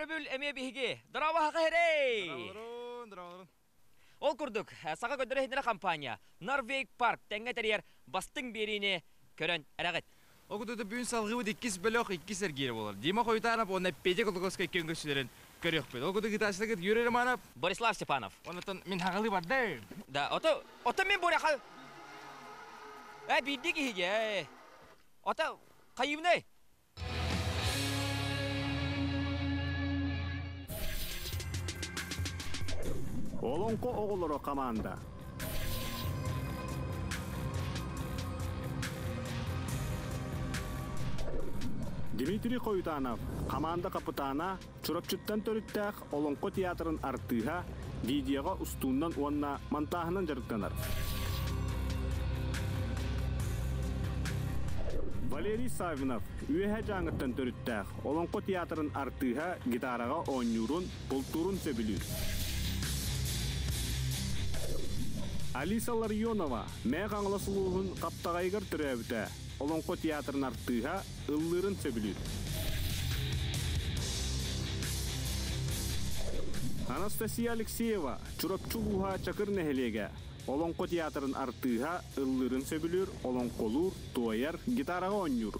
өрөбүл эмиэ биһиги. Дорообо хаха хэрэй! Дорооболорун, дорооболорун. Ол курдук, Саха көрдөрөр иһитиннэрэр компания Норвег Парк тэҥҥэ тэрийэр бастыҥ биэриини көрөн эрэҕит. Ол курдук бүгүн салҕыыбыт иккис бөлөх иккис эргиирэ буолар. Дима Хойутанов уонна Петя Кулаковскай күөн көрсүүлэрин көрүөхпүт. Ол курдук ыытааччыларгыт Юрий Романов, Борислав Степанов. Онтон мин хаҕалыы бардым. Да, ото, ото мин буряха... Э, биирдии киһи дии. Ото, хайыыбыный? Олоҥхо оҕолоро хамаанда. Дмитрий Хоютанов, хамаанда хапытаана, Чурапчыттан төрүттээх Олоҥхо театрын артыыһа, видеоҕа устууннан уонна монтааһынан дьарыктанар. Валерий Саввинов Үөһээ Дьааҥыттан төрүттээх Олоҥхо театрын артыыһа гитараҕа оонньуурун, бултуурун сөбүлүүр. Алиса Ларионова Мэҥэ Хаҥалас улууһун Хаптаҕайыгар төрөөбүтэ, Олоҥхо театрын артыыһа, ыллыырын сөбүлүүр. Анастасия Алексеева, Чурапчы улууһа Чакыр нэһилиэгэ, Олоҥхо театрын артыыһа, ыллыырын сөбүлүүр, олоҥхолуур, туойар, гитараҕа оонньуур.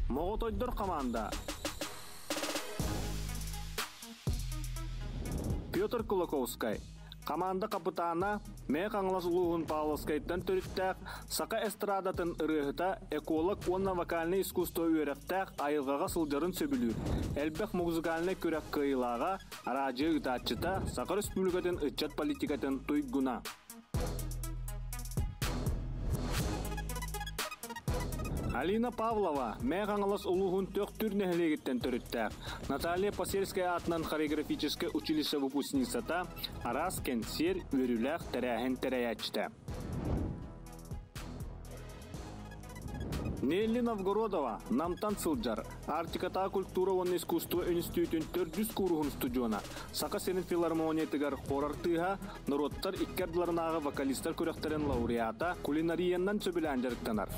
Моҕотойдор хамаанда Петр Кулаковскай, Хамаанда хапытаана, Мэҥэ Хаҥалас улууһун Павловскайтан төрүттээх, саха эстрадатын ырыаһыта, эколог уонна вокальнай искусство үөрэхтээх айылҕаҕа сылдьарын сөбүлүүр, элбэх музыкальнай күрэх кыайыылааҕа, араадьыйа ыытааччыта, Саха Республикатын ыччат политикатын туйгуна. Алина Павлова Мэҥэ Хаҥалас улууһун Төхтүр нэһилиэгиттэн төрүттээх. Наталья Посельская аатынан хореографическай училище выпускницата, араас кэнсиэр, үөрүүлээх тэрээһин тэрийээччитэ. Нелли Новгородова Намтан сылдьар, Арктикатааҕы культура уонна искусство үнүстүүтүн төрдүс кууруһун устудьуона, Саха сирин филармониятыгар хор артыыһа, норуоттар икки ардыларынааҕы вокалистар күрэхтэрин лауреата, кулинариянан сөбүлээн дьарыктанар.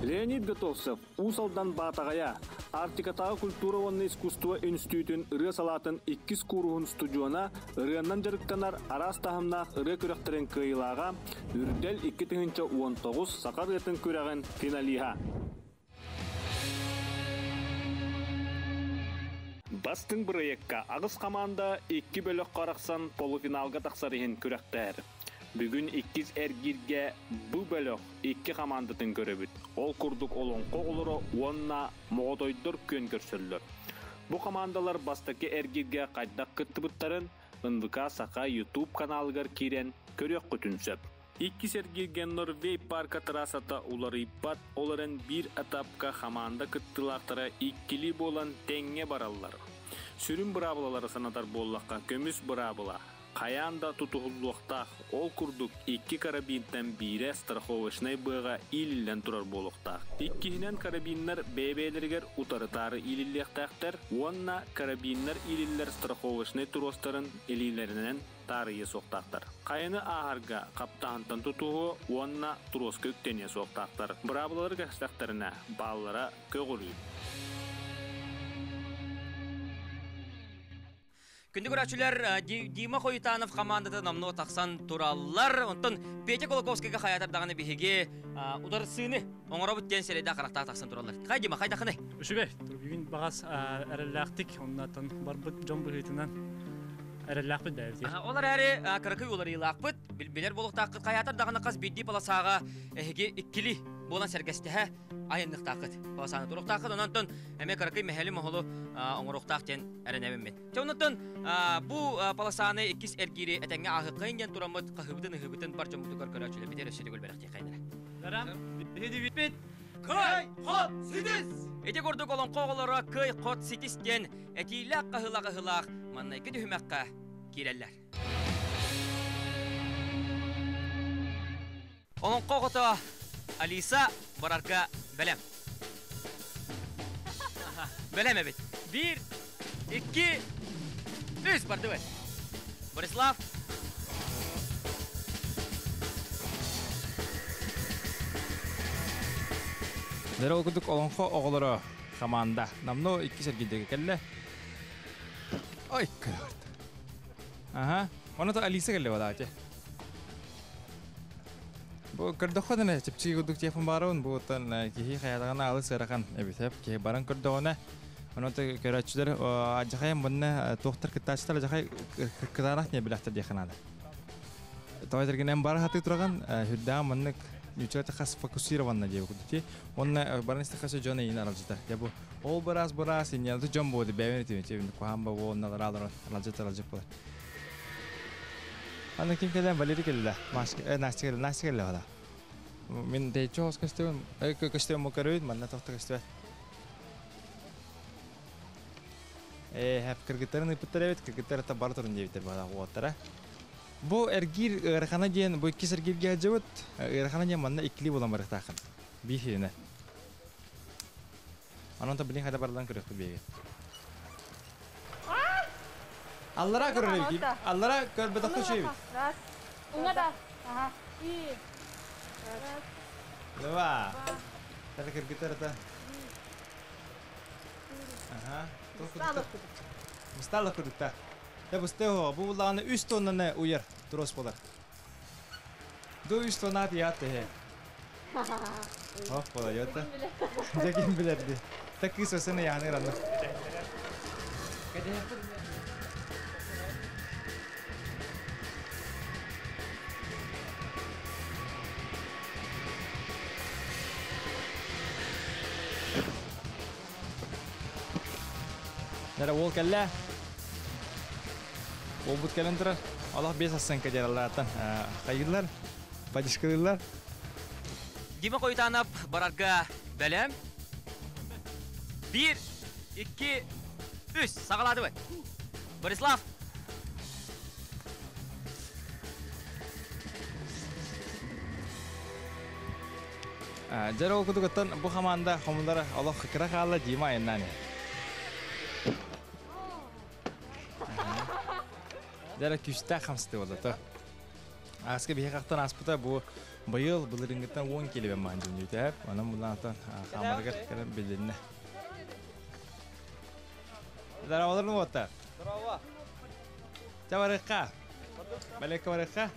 Леонид Готовцев, Уус Алдан Баатаҕайа, Арктикатааҕы культура уонна искусство үнүстүүтүн ырыа салаатын иккис кууруһун устудьуона, ырыаннан дьарыктанар араас таһымнаах ырыа күрэхтэрин кыайыылааҕа, Үрдэл 2019 саха ырыатын күрэҕин финалиһа. Бастыҥ бырайыакка аҕыс хамаанда икки бөлөххө арахсан полуфиналга тахсар иһин күрэхтэһэр. Бүгүн иккис эргииргэ бу бөлөх икки хамаандатын көрөбүт. Ол курдук Олоҥхо оҕолоро уонна Моҕотойдор күөн көрсөллөр. Бу хамаандалар бастакы эргииргэ хайдах кыттыбыттарын НВК Саха YouTube каналыгар киирэн көрүөххүтүн сөп. Иккис эргииргэ Норвей парка трассата уларыйбат, ол эрэн биир этапка хамаанда кыттыылаахтара иккилии буолан тэҥҥэ бараллар. Сүрүн быраабылалары санатар буоллахха, көмүс быраабыла хайаан да тутуһуллуохтаах, ол курдук икки карабинтан биирэ страховочнай быаҕа иилиллэн турар буолуохтаах. Иккиһинэн карабиннар бэйэ-бэйэлэригэр утары-таары иилиллиэхтээхтэр уонна карабиннар иилиллэр страховочнай туруостарын илиилэринэн таарыйыа суохтаахтар. Хайаны ааһарга хаптаһынтан тутуһуо уонна туруоска үктэниэ суохтаахтар. Быраабылалары кэстэхтэринэ, бааллара көҕүрүүр. Күндү көрөөччүлэр, Дима Хоютанов хамаандата номнуо тахсан тураллар. Онтон Петя Кулаковскайга хайаатар даҕаны биһиги ударсыыны оҥоробут диэн сирэйдээх харахтаах тахсан тураллар. Хай Дима, хайдахыный? Үчүгэй. Бүгүн баҕас эрэллээхтик, оннуттан барбыт дьон быһыытынан эрэллээхпит бэйэбит. Ол эрээри кыракый уларыйыылаахпыт, билэр буолуохтааххыт хайаатар даҕаны хас биирдии полосаҕа эһиги иккили буолан сэргэстэһэ айанныахтааххыт. Полосаны туруохтааххыт, онон эмиэ кыракый мэһэли-моһолу оҥоруохтаах диэн эрэнэбин мин. Чэ, оннуттан бу полосаны иккис эргиири этэҥҥэ ааһыаххайын диэн тураммыт хаһыыбытын-ыһыыбытын бар дьоммутугар көрөөччүлэрбитигэр өссө төгүл бэлэхтиэххэйин эрэ. Дарам, биһидибиппит Кый хот ситис! Ити курдук олоҥхо оҕолоро кый хот ситис диэн этиилээх хаһыылаах-ыһыылаах маннайгы түһүмэххэ киирэллэр. Олоҥхо оҕото Алиса барарга бэлэм. Бэлэм эбит. Биир, икки, үс бардыбыт. Борислав. Дэр ол курдук Олоҥхо оҕолоро хамаанда намно иккис эргийдигэ кэллэ. Ой, кырарт. Аха. Оны та Алиса кэллэ бадаачы. Бу көрдөххө да чэпчэки курдук телефон баарабын бу оттон киһи хайатаҕына алыс ыарахан эбит киһи баран көрдөҕүнэ онон көрөөччүлэр адьахайан bunна туохтар кыттааччылар адьахай кытаанах не билэхтэр диэххэ наада. Тоҕо этэргинэн бара хатыы тураган хүрдээх маннык ньучча хас фокусированно диэбит курдук онно баран истэххэ дьон эйин аралдьыта я бу ол быраас быраас инньэ дьон буоду бэйэбин этим этим куһаан ба уонна алар аралдьыт аралдьыт буолар. Аны ким кэлэн Валерий кэллэ. Настя кэллэ, Настя кэллэ бала. Мин тэйчи хос көстүбүн, көстүбүн көрөбүт, манна тохто көстүбэт. Э, кыргыттарын ыппыттар эбит, кыргыттар та бар турун диэбиттэр бала уоттара. Бу эргиир ыарахана диэн, бу иккис эргииргэ сылдьыбыт, ыарахана диэн манна иккилии буолан барыахтааххын. Биир сиринэ. Онон та билин хайда барылан көрүөхпүт биһиги. Аллара көрөр эбит. Аллара көрбөтөххө үчүгэй эбит. Раз. Уҥа да. Ага. И. Раз. Два. Тара кыргыттар это. Ага. Мысталла курдукта. Та бустеho бу буллаҕына үс тоннаны уйар трос болар. Ду үс тонна тият теhe. Ох, болайота. Дьэ ким билэрди. Та кыыс өсөнө яаны ранна. Нэрэ уол кэллэ. Уолбут кэлэн турар. Олох бес ассанка дьараллааттан хайыыллар, поддержкалыыллар. Дима Хойутанов барарга бэлэм. Биир, икки, үс. Саҕалаатыбыт. Борислав. Дьэр ол кутугуттан бу хамаанда хомулара олох кыра хаалла Дима айаннаан иһэр. Дьэрэ күүстээх хамсатыы буолла то. Ааска биһи хахтан ааспыта бу быйыл былырыҥҥыттан 10 килибен маан дьүннүүтэп. Онон булаантан хаамарыгар кэлэн билиннэ. Здоровалар уоттар. Здорово. Ча барыкка. Балекка барыкка.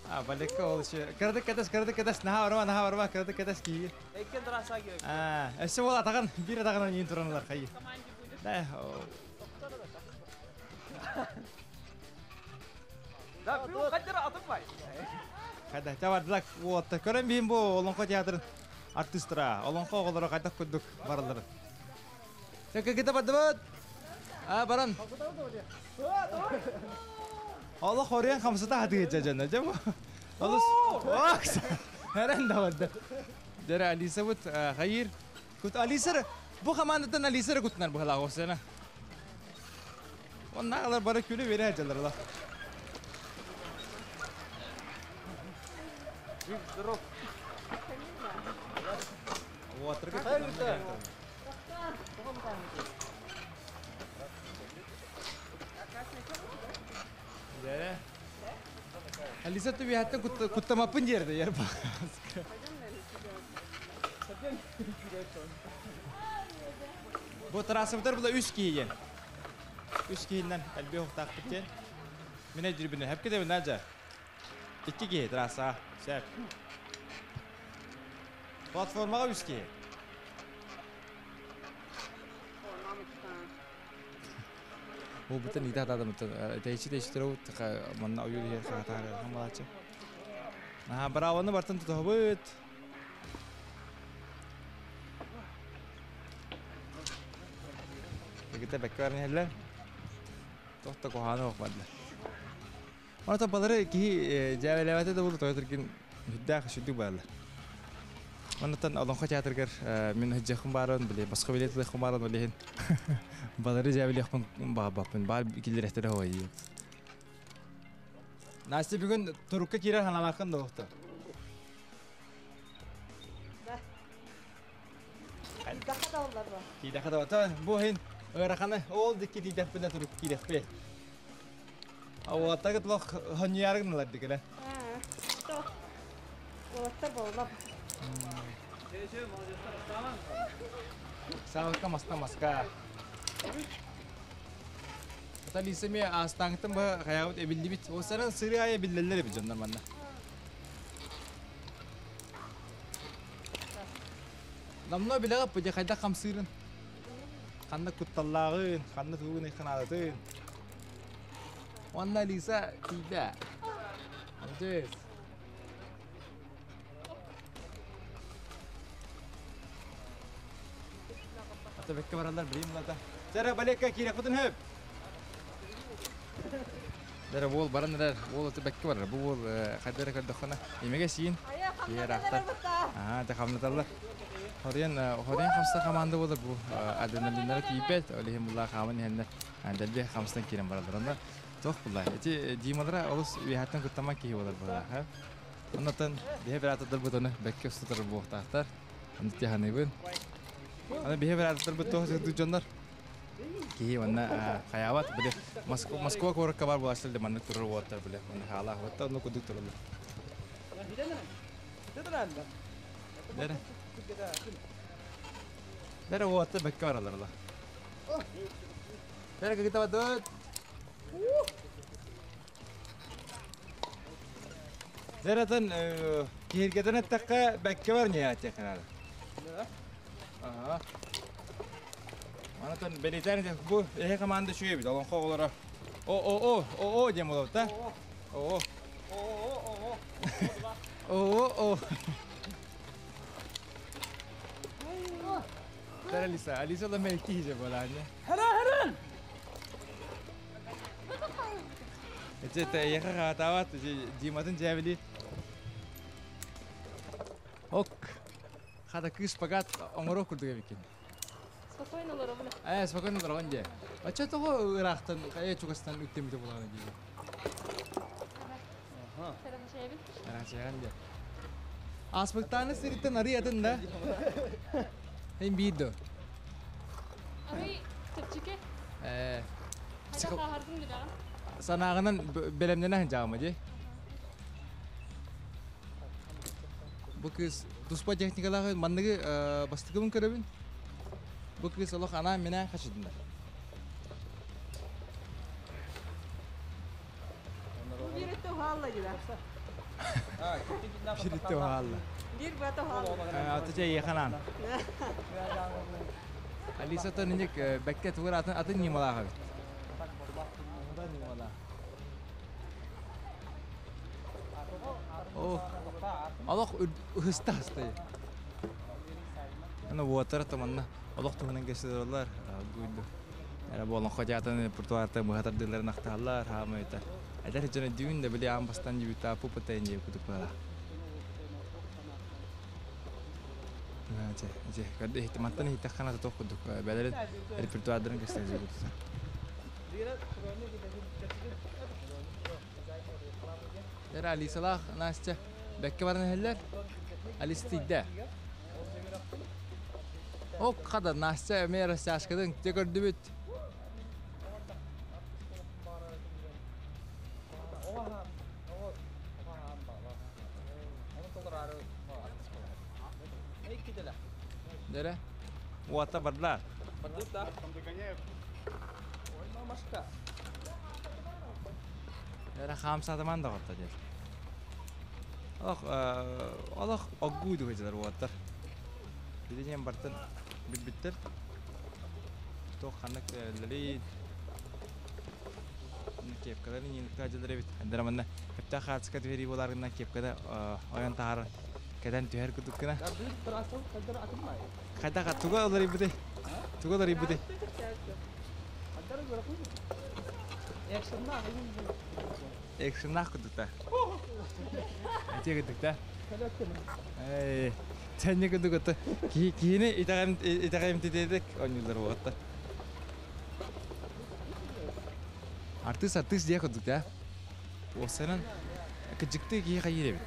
А, балекка ол еще. Кырдык кэтес, кырдык кэтес, наха барма, наха барма, кырдык кэтес киир. Экен трасса керек. А, өссө ол атаган, бир атаган ийин тураналар хайы. Да, Да, бу кадыр атым бай. Када, чабардылак, уотта. Көрөн бихин бу Олоҥхо театрын артистара, Олоҥхо оҕолоро хайдах курдук бараллар. Кыта бардыбыт. А, баран. Олох хорыан хамсата хатыгы жана, жа бу. Олус. Эрен да барды. Дера Алиса бут хайыр. Кут Алиса бу хамаандаттан Алиса кутнар быһалаах осена. Онна алар бары күлү бере жалар. Жив здоров. Алиса түбүһэттэн куттамаппын диэрде ер Бу трассабытар була үс киһиген. Үс киһиннэн элбэх ухтаахпыт диэн. Минэ жүрбүнэ хэпке де бинажа. Икки киһи трасса. Сәп. Платформаға үс киһи. Ол бүтін ида адам тэйчи тэйчи манна ойур хер хатар хамалачы. Аха, бравоны бартын тутабыт. Эгите бэккарны хеллер. Тохта коханы охбадла. Она та балары ки жабелебете да болду тойтыркин хүддәх шүдүк барлар. Онтон Олоҥхо театргар мин хыджахым барын биле, басқа билет лехым барын биле. Балары жабелехпин бабаппын, бар килерехтере хойы. Настя бүгүн турукка кирер ханалакын да окты. Да. Даха да олар ба. Тидаха да бата, бу хин ыраханы ол дикки тидахпин турукка кирехпе. Ауаттагыт лох хоньяргыналар дикеле. А, то. Олаттар болла. Саалыкка маста маска. Ата Лиса ми астаңтын ба хаябыт эбиллибит. О саран сыры айа биллеллер эбит дьоннор манна. Намно билеҕэ пыдя хайдах хамсыырын. Ханна кутталлааҕын, ханна тугун ыйханаадатын. Уонна Лиса тиийдэ. Молодец. Ата бэккэ бараллар билим булата. Сара балекка киирэхпитин хөп. Дара уол баран эрэр, уол аты бэккэ барар. Бу уол хайда эрэ көрдөххүнэ, имигэ сиин, киһи Аа, те хамнаталлар. Хоруйан, хоруйан хамса команда буолар бу адреналиннара тиийбэт, ол иһин буллаа хааман иһэннэр дэлби хамстан киирэн бараллар. Онно туох буллаа? Ити Дималара олус үөһэттэн куттаммат киһи буолар буоллаа. Оннотон биһи оператордарбыт ону бэккэ устутар буолуохтаахтар. Ону тиһаныыбын. Аны биһи оператордарбыт туох сырдык дьоннор. Киһи манна хайаабат били Москва куоракка бар буолааччылар да маннык турар уоттар били манна хаалаах уотта онно курдук тураллар. Бere. Бere уотта бэккэ бараллар ла. Бere кыгыта бадыт. Дэрэтэн киһиргэтэн эттэххэ бэккэ бар ньиэхэ Аха. Манатан бэлиэтээн бу эһэ команда үчүгэй эбит олоҥхо оҕолоро. О о о о о диэн буолабыт да? О о. О о о. Тара Алиса, Алиса да мэлти хиже буолаанньа. Хара-харан! Эче эйэхэ хаатаабат Диматын дьээбили. Ок. Хата кыыс пагат оҥоро курдук эбиккин. Спокойно олоробун. Ээ, спокойно олороҕун дии. Оччо тоҕо ыраахтан, хайа чугастан үктэммитэ буолаҕына дии. Сэрэнчэйэбин. Сэрэнчэйэҕин дии. Ааспыктааны сириттэн арый атын да. Эн биир до. Арый чэпчэки. Ээ. Хайдах ааһаргын билэҕин? Санааҕынан бэлэмнэнэ сылдьаҕым дии. Бу кыыс туспа техникалаах манныгы бастакыбын көрөбүн. Бу кыыс олох анаан-минээн хачыдынар. Бииритте уһаалла дила. Бииритте уһаалла. Биир бата уһаалла. Аты чэ еханан. Алиса то ник бэкке тугар атын атын ньымалаах эбит. Атын ньымалаах. О, олох ыһыста-ыһыста. Аны уотара туманна олох туһунан кэпсэтэллэр гуйду. Эрэ буолан хотятан репертуарта быһа тардыыларын ахтааллар хаамайта. Эдэр дьон өйдүүн да били аан бастан дебютаа пупатайын диye кутук бала. Чэ, чэ, көрдө иһиттиматтан иһиттэххана тотох курдук бэлэрин репертуардарын кэпсэтэ кутуса. Эрэ Алисалаах Настя бэккэ баран иһэллэр. Алиса тиийдэ. Ок, хада Настя эмиэ растяжкатын те көрдүбүт. Дere. Уата бардылар. Эрэ хаамсаатаман да хотто диэн. Олох олох оггуу дуһуйдулар уоттар. Билигин бартын билбиттэр. Туох ханнык тэриллэрий кепкаларын ииныкка дьылар эбит. Эндера манна кэптээх хаартыска түһэрии буолар гына кепкада ойон таһаар кэтэн түһэр курдук гына. Хайдах туга олорыйбытый? Туга олорыйбытый? Экшеннаах курдук Ити курдук да. Эй, сэнни курдук ото киһини итэҕэйимтитиэтик оонньууллар буолта. Артыыс артыыс диэх курдук да. Уопсайынан кыдьыктыы киһи хайыыр эбит.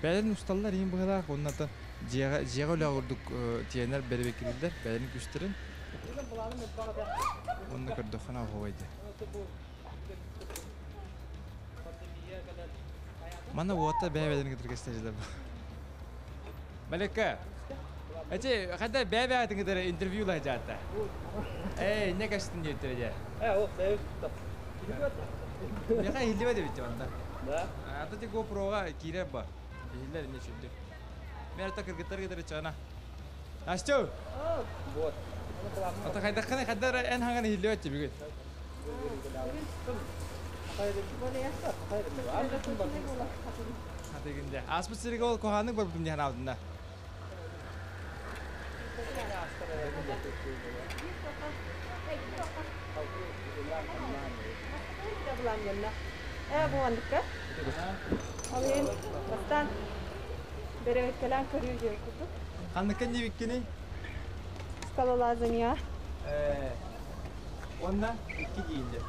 Бэйэлэрин усталлар иһин быһыылаах уонна дьиэҕэ дьиэҕэ үлэ курдук тиэнэр бэрэбиэркэлииллэр бэйэлэрин күүстэрин. Уонна көрдөххүнэ оһуобай дии. Манна уота бэйэ-бэйэлэрин кытары кэпсэтэллэр. Балекка. Эти хата бэбэ кытары интервью лаһаата. Эй, не кастын диэттэр дьэ. Э, ол бэйэ Меха иһиллибэт эбит онда. Да. Ата ти GoPro-га киирэр ба. Иһиллэр инне сүрдүк. Мен ата кыргыттар кытары чана. Настю! Вот. Ата хайдаххана хайдар эн ханган иһиллибэт бүгүн. Хатыгында. Аспыт сириге ол коханнык барбытым диэн алдында. Э, бу андыкка. Алын, бастан берекелен көрүү диэн курдук. Ханныкка небиккини? Скалолазания. Э, онна икки диинде.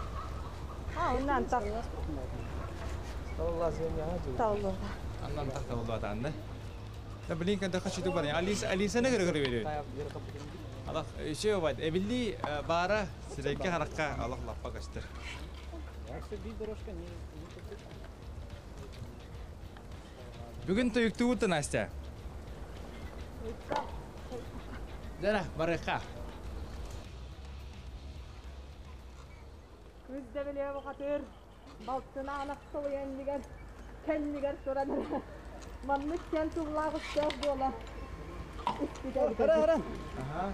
А, оннан так. Таллы. Аннан так табылды атаанды. Да блин, когда хочу бар. Алиса, Алиса не көрө көрө. Аллах, еще бат. Эбилли бара сирекке харакка Аллах лаппа көстөр. Бүгүн тойуктугут Настя. Жара, барыка. Күз да биле бухатыр. Балтына анақтылы эннигер, кеннигер туран. Маннык сен туллагы сөз бола. Хара, хара. Ага.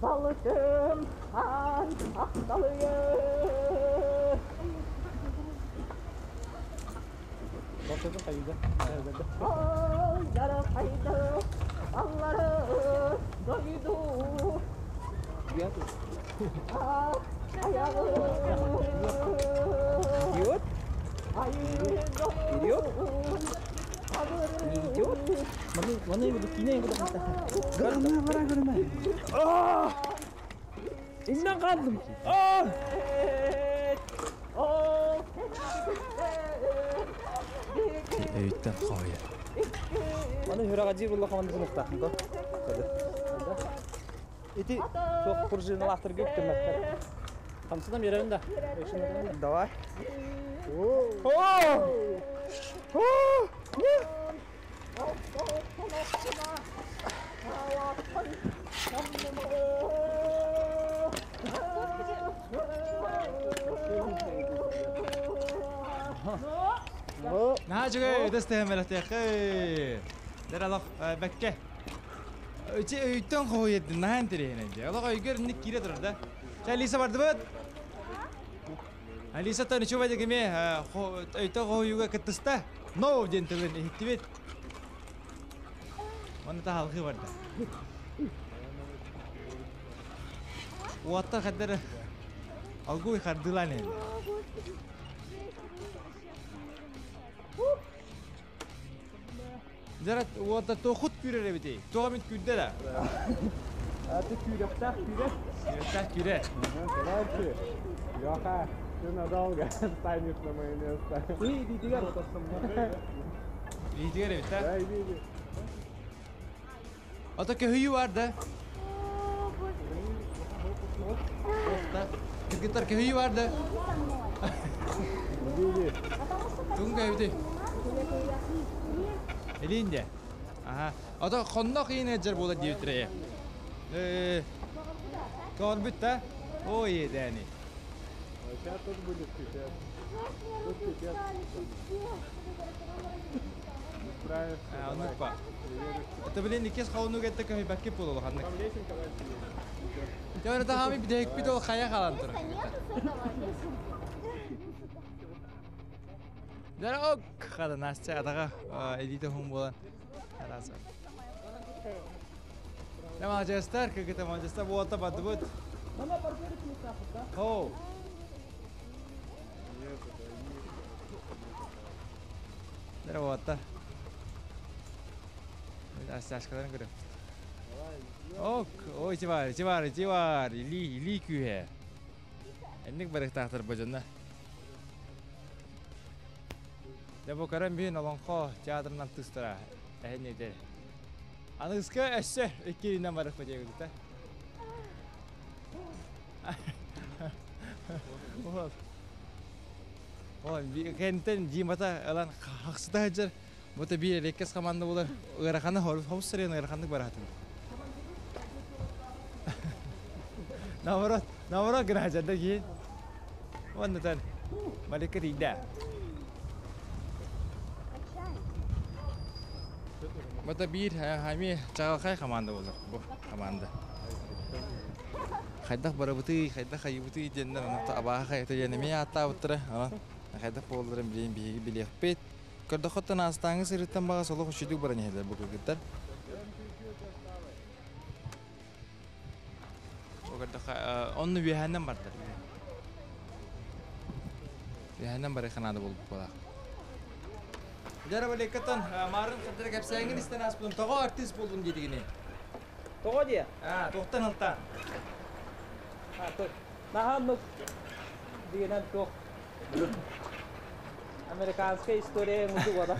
Балытым ан ақталые. Yara kaydı, Allah'ı doydu. Ayağı. Идиот? Идиот? Идиот? Маны кине Көрмө, бара көрмө. Аа! Иннен калдым. Аа! Өйттен қойы. Маны хүрага жир булла команда сыныктакын го. Ити соқ пружина лақтыр көк төмәк. Хамсыдан беремин да. Давай. О! О! Наажыгы дэстэһэн бэлэхтиэхэ. Дэр алах бэкке. Өче өйтөн хоуйд наан тирehine. Алах өйгөр ник кире турар да. Ча Алиса барды бат. Алиса та ничего бадык эме өйтөн хоуюга кыттыста. Но ден тылын ихтибет. Оны та халқы барды. Уатта хаддар алгуй хардылан енді. Жарат уатта тохут күрер эбити. Тоға күдде да. Аты күйректах күйрек. Күректах күрер. Короче, Леха, ты надолго станешь на мое место. Иди, иди, Иди, эбит, да? Да, иди, иди. Ата көһүйү бар да. Кыргыттар көһүйү бар да. Иди, иди. Туң көһүйү. Элинде. Аха. Ата хонно кыйын жер бола дип тире. Э. Кор бүт да. Ой, дәни. Сейчас тут будет пипец. Тут пипец. Не справишься. А, давай. онук ба. Не веришь. Это блин икес хауну кетте көһүй бәкке болу ханнык. Там лесенка дальше есть. Жана та хами бидек бит ол хая халан тур. Жана ок хада Настя атага элите хум болан. Араса. Нема жастар кыгыта мажастар буата бадыбыт. Хоу. Дара буата. Асташкаларын көрөп. Ок, ой, тивар, тивар, тивар, или, или күйе. Энник барыктаахтар божонна. Дэ бу көрөн бүйін олонхо театрынан тыстыра. Әһин етер. Аныгыска өссө икки иннен барых бу диэгүтэ. Вот. Ой, кентен Димата ылан хахсыта сылдьар. Бу та биир элеккес команда булар. Ыараханы хобус сырыан ыараханнык бараатын. Наоборот, наоборот гына сылдьар киин. Оннутан Малика тиийдэ. Бата биир хами чаҕылхай команда болар бу команда. Хайдах барабытый, хайдах хайыбытый диэннэр онон абааһы хайата диэн эмиэ ааттаабыттара. Онон хайдах буолларын билигин биһиги билиэхпит. Көрдөххөттөн аастааҥы сырыттан баҕас олох үчүгэй баран иһэллэр бу кыргыттар. Көрдөххө онну үөһээннэн бардар. Үөһээннэн барыахха наада буолбут буолаах. Дьара Валеккаттан маарын хардара кэпсээҥҥин истэн ааспытым. Тоҕо артист буоллум диэтигини? Тоҕо диэ? Аа, туохтан ылтаан? Наһаа оннук дигинэн туох американская история музык вода.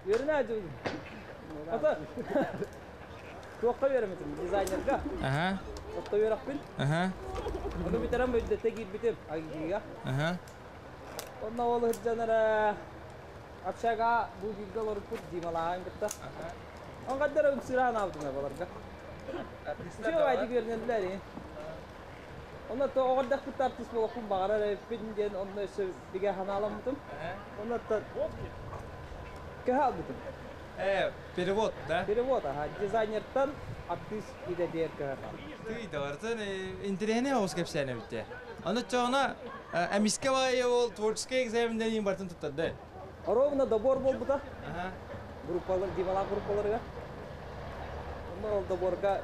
Үөрэнэ Ата туохха үөрэммитим? Дизайнерга. Аха. Отто үөрэхпин. Аха. Ону бүтэрэн бөйдөтө киирбитим АГИга. Аха. Онно ол сылдьан эрэ общага бу бииргэ олорбут Дималааҕын кытта. Он хаддара ымсыраан аабытым баларга. Үчүгэй баайдык үөрэнэллэр ини. Онно то оҕордохпут артист буолуохпун баҕарар эбиппин диэн онно өссө бигэ санааламмытым. Онно көһө албытым. Перевод, да? Перевод, ага. Дизайнертан артист идэтигэр көһө хаалбытым. Тый давартан интэриэһинэй оҕус кэпсээн эбит Аны чоҕуна эмискэ баайы ол творческий экзаменнэрин бартын туттарды. Ровно добор буолбута. Группалар, Дималаах группаларыгар. Онно ол доборга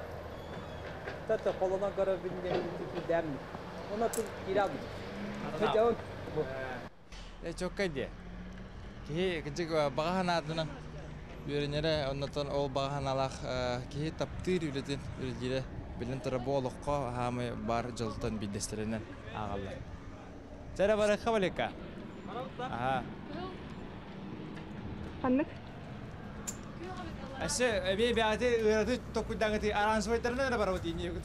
тата холонон көрөбүн диэн киирдээммин. Онно тыл киирэ албытым. Сылдьабын. Чоккай диэ. Киһи кырдьык баҕа санаатынан үөрэнэрэ, оннотон ол баҕа санаалаах киһи таптыыр үлэтин үлэлиирэ билэн турар бу олоххо хаамай бар дьолтон биирдэстэринэн ааҕаллар. Чэ барыахха Валика. Аха. Ханнык? Өссө эбиэ бэйэти ыараты токуйдаҥыты араансыбайтарынан эрэ барабыт иинниэбит.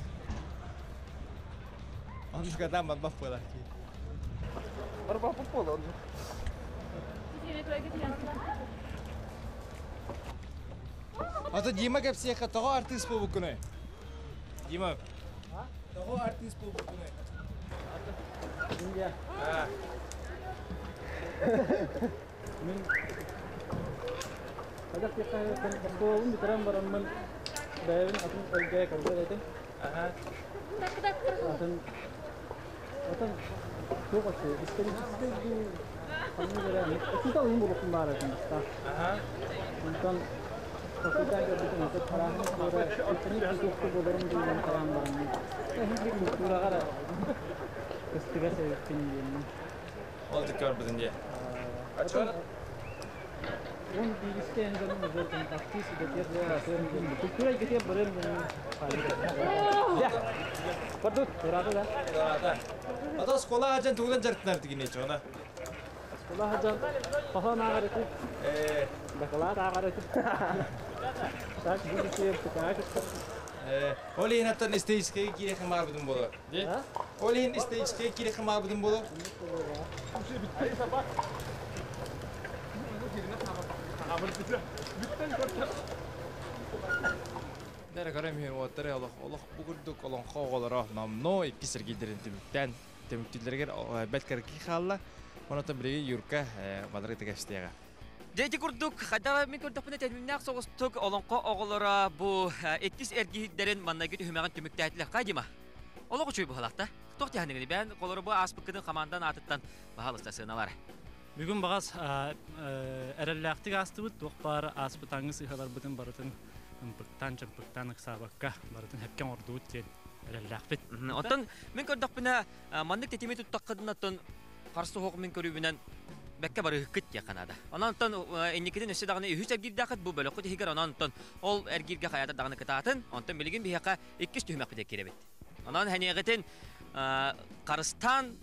Оннук атаан барбах буолар кии. Барбах буолар. Ото Дима кэпсиэххэ тоҕо артыыс буолбуккунуй? Дима, тоҕо артыыс буолбуккунуй? Индия. Мин Хайдах диэххэ оскуолабын бүтэрэн бараммын бэйэбин атын эйгэҕэ көрбөт этим. Атын атын туох өссө историческай дуу ханнык эрэ учуутал иһин буолуохпун баара этим бастаан. Онтон толкуйдаан көрбүтүм аты арааһын туора итини тутуохта буоларым дуу тараан бараммын. Эһиги культураҕа эрэ кыстыгас эбиппин диэммин. Ол көрбүтүн дии. Уон бииристэ эн дьонум уже артист идэтигэр культура эйгэтигэр барыам Бардут, ыраата да. Ыраата. Ата оскуола хаджан тугунан дьарыктанар тигини чона? Оскуола хаджан хоһоон ааҕар этим. Дакылаат ааҕар этим. Так, будущее МТК Ол иһин аттан историческай киириэхин баарбытын болор. Ол иһин историческай киириэхин баарбытын болор. Дәрі көрөм иһин уоттары олох олох бу курдук олоҥхо оҕолоро номнуо иккис эргийдэрин түмүктээн түмүктүүллэригэр бэрт кыракый хаалла. Онон билигин Юрка балары кэпсэтиэҕэ. Дьэ ити курдук, хайдах мин көрдөхпүнэ тэтимнээх соҕустук олоҥхо оҕолоро бу иккис эргиирдэрин маннайгы түһүмэҕин түмүктээтилэр. Хай Дима, олох үчүгэй быһалаах да? Туох тиһаныгын бээн холоро бу ааспыккытын хамаандан аатыттан баһаалыста сыаналар. Бүгүн баҕас эрэллээхтик аастыбыт, туох баар ааспытааҥҥы сыыһаларбытын барытын ымпыктаан-чымпыктаан ыксаабакка барытын сөпкө оҥордубут диэн эрэллээхпит. Оттон мин көрдөхпүнэ, маннык тэтими туттаххытына оттон харса суох мин көрүүбүнэн бэккэ барыһыккыт диэххэ наада. Онон оттон инникитин өссө даҕаны үһүс эргиирдээххит бу бөлөххүт иһигэр онон оттон ол эргииргэ хайаатар даҕаны кытаатын, онтон билигин биһиэхэ иккис түһүмэхпитигэр киирэбит. Онон сэниэҕитин харыстаан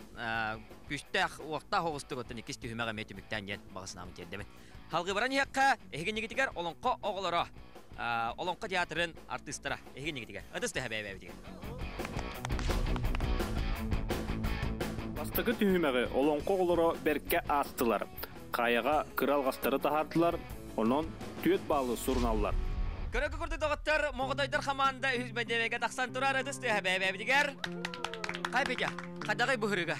күүстээх уохтаах оҕустук оттон иккис түһүмэх эмиэ түмүктээн диэн баҕа санаабын тиэрдэбин. Халгыы баран иһиэххэ, эһигиннигитигэр олоҥхо оҕолоро, олоҥхо театрын артыыстара эһигиннигитигэр. Ытыс тыһа бэйэ-бэйэбитигэр. Бастакы түһүмэҕи олоҥхо оҕолоро бэркэ аастылар. Хайаҕа кыра алҕастары таһаардылар, онон түөрт баалы суруналлар. Көрөкү курдук доҕоттор, Моҕотойдор хамаанда үһүс бэдиэбэйгэ тахсан турар ытыс тыаһа бэйэ-бэйэбитигэр. Хай Петя, хайдаҕый быһырыга?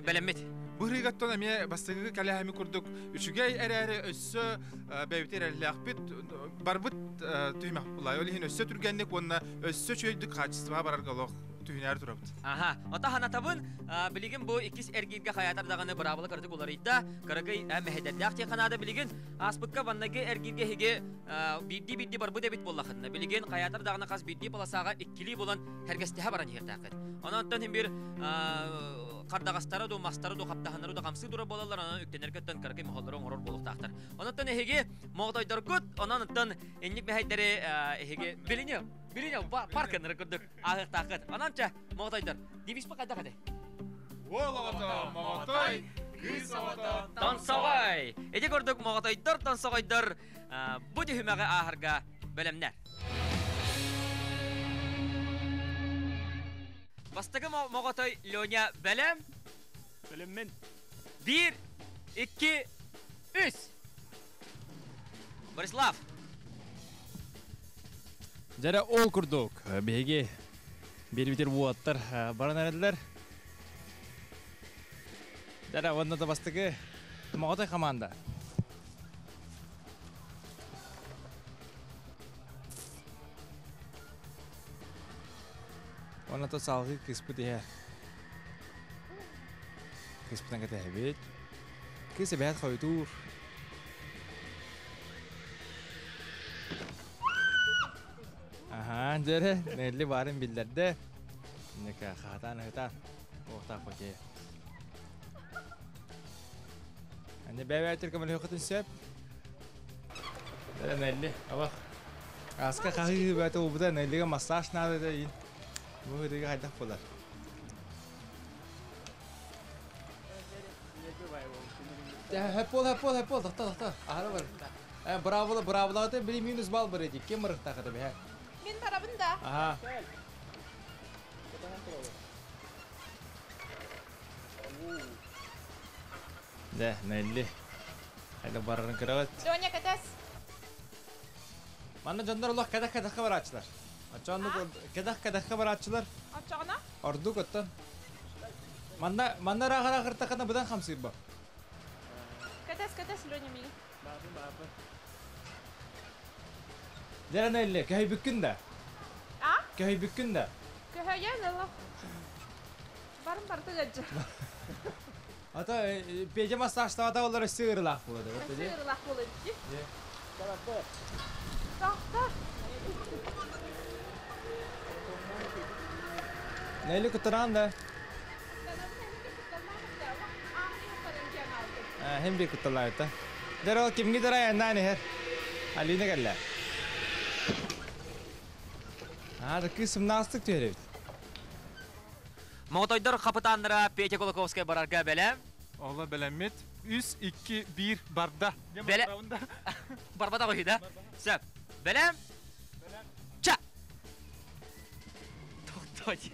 Бэлэммит. Быһырыгаттан эмиэ бастакы кэлээһими курдук үчүгэй эрээри өссө бэйэбит эрэллээхпит барбыт түһүмэх булай. Ол иһин өссө түргэнник уонна өссө үчүгэйдик хаачыстыбаҕа барарга олох түһүнээр турабыт. Аха, ото ханатабын, билигин бу иккис эргииргэ хайаатар даҕаны быраабыла кыратык уларыйда, кыракый мэһэйдэрдээх диэххэ наада билигин ааспыкка баннайгы эргииргэ эһиги биирдии-биирдии барбыт эбит буоллахытына, билигин хайаатар даҕаны хас биирдии полосаҕа иккилии буолан хэргэстэһэ баран иһиэхтээххит. Онон оттон иһин бир хардаҕастара ду, мастары ду, хаптаһыннары ду хамсыы турар буолаллар, онон үктэнэргэ оттон кыракый моһоллору оҥорор буолуохтаахтар. Онон эһиги моҕотойдоргут, онон оттон инник мэһэйдэри эһиги билинио, билинио парканнары курдук ааһыахтааххыт. Онон чэ, моҕотойдор, девизпа хайдах этэй? Уол оҕото моҕотой, кыыс оҕото тонсоҕой. Ити курдук моҕотойдор, тонсоҕойдор бу түһүмэҕи ааһарга бэлэмнэр. Бастакы моҕотой Леня бэлэм. Бэлэммин. Биир, икки, үс. Борислав. Дьэрэ ол курдук биһиги биэрбитир уоттар баран эрэллэр. Дьэрэ уонна да бастакы Моҕотой команда. Уонна то салгыы кыыспыт иһэр. Кыыспытын кэтэһэбит. Кыыс эбээт хойутуур. Аһаа, дьэрэ, Нелли баарын биллэрдэ. Нека хаатаан ыһытаан. Оохтаах бакee. Аны бэбээтир көмөлөһөхөтүн сөп. Дьэрэ Нелли, абах. Аска хаһыы бээтэ убута Неллигэ массаж наада да иин. Бу ырыга хайдах буолар? Хэппол, хэппол, хэппол, тохто, тохто. Аһара бар. Браво, браво, били минус балл бар эти. Ким барыктаахата бэһэ? Мин барабын да. Аха. Да, Нелли. Хайда барарын кырабат. Леня кэтес. Манна дьоннор олох кэдэх-кэдэххэ барааччылар. Оччооннук кэдэх-кэдэххэ барааччылар. Оччоҕуна? Ордук оттон. Манна манна ыраах ыраах быдан хамсыырба. Кэтес, кэтес, Леня миигин. Дьэ Нелли, көһүйбүккүн да? А? Көһүйбүккүн да? Көһөйөн ылы. Барым барыта дьадьа. Ата пеже массажтаата олар өссө ырылаах буолады. Өссө ырылаах буолар ити. Тохто. Нелли куттараан да? Hem bir kuttalayta. Дэр ол кимги дара яннан ихер. Алина кэллэ. А, да кыз сымнаастык түһэребит. Моҕотойдор хапытааннара Петя Кулаковскай барарга бэлэм. Ола бэлэммит. 3, 2, 1 барда. Бэлэ. Барбата қойы да? Сөп. Бэлэм? Ча! Тоқтой.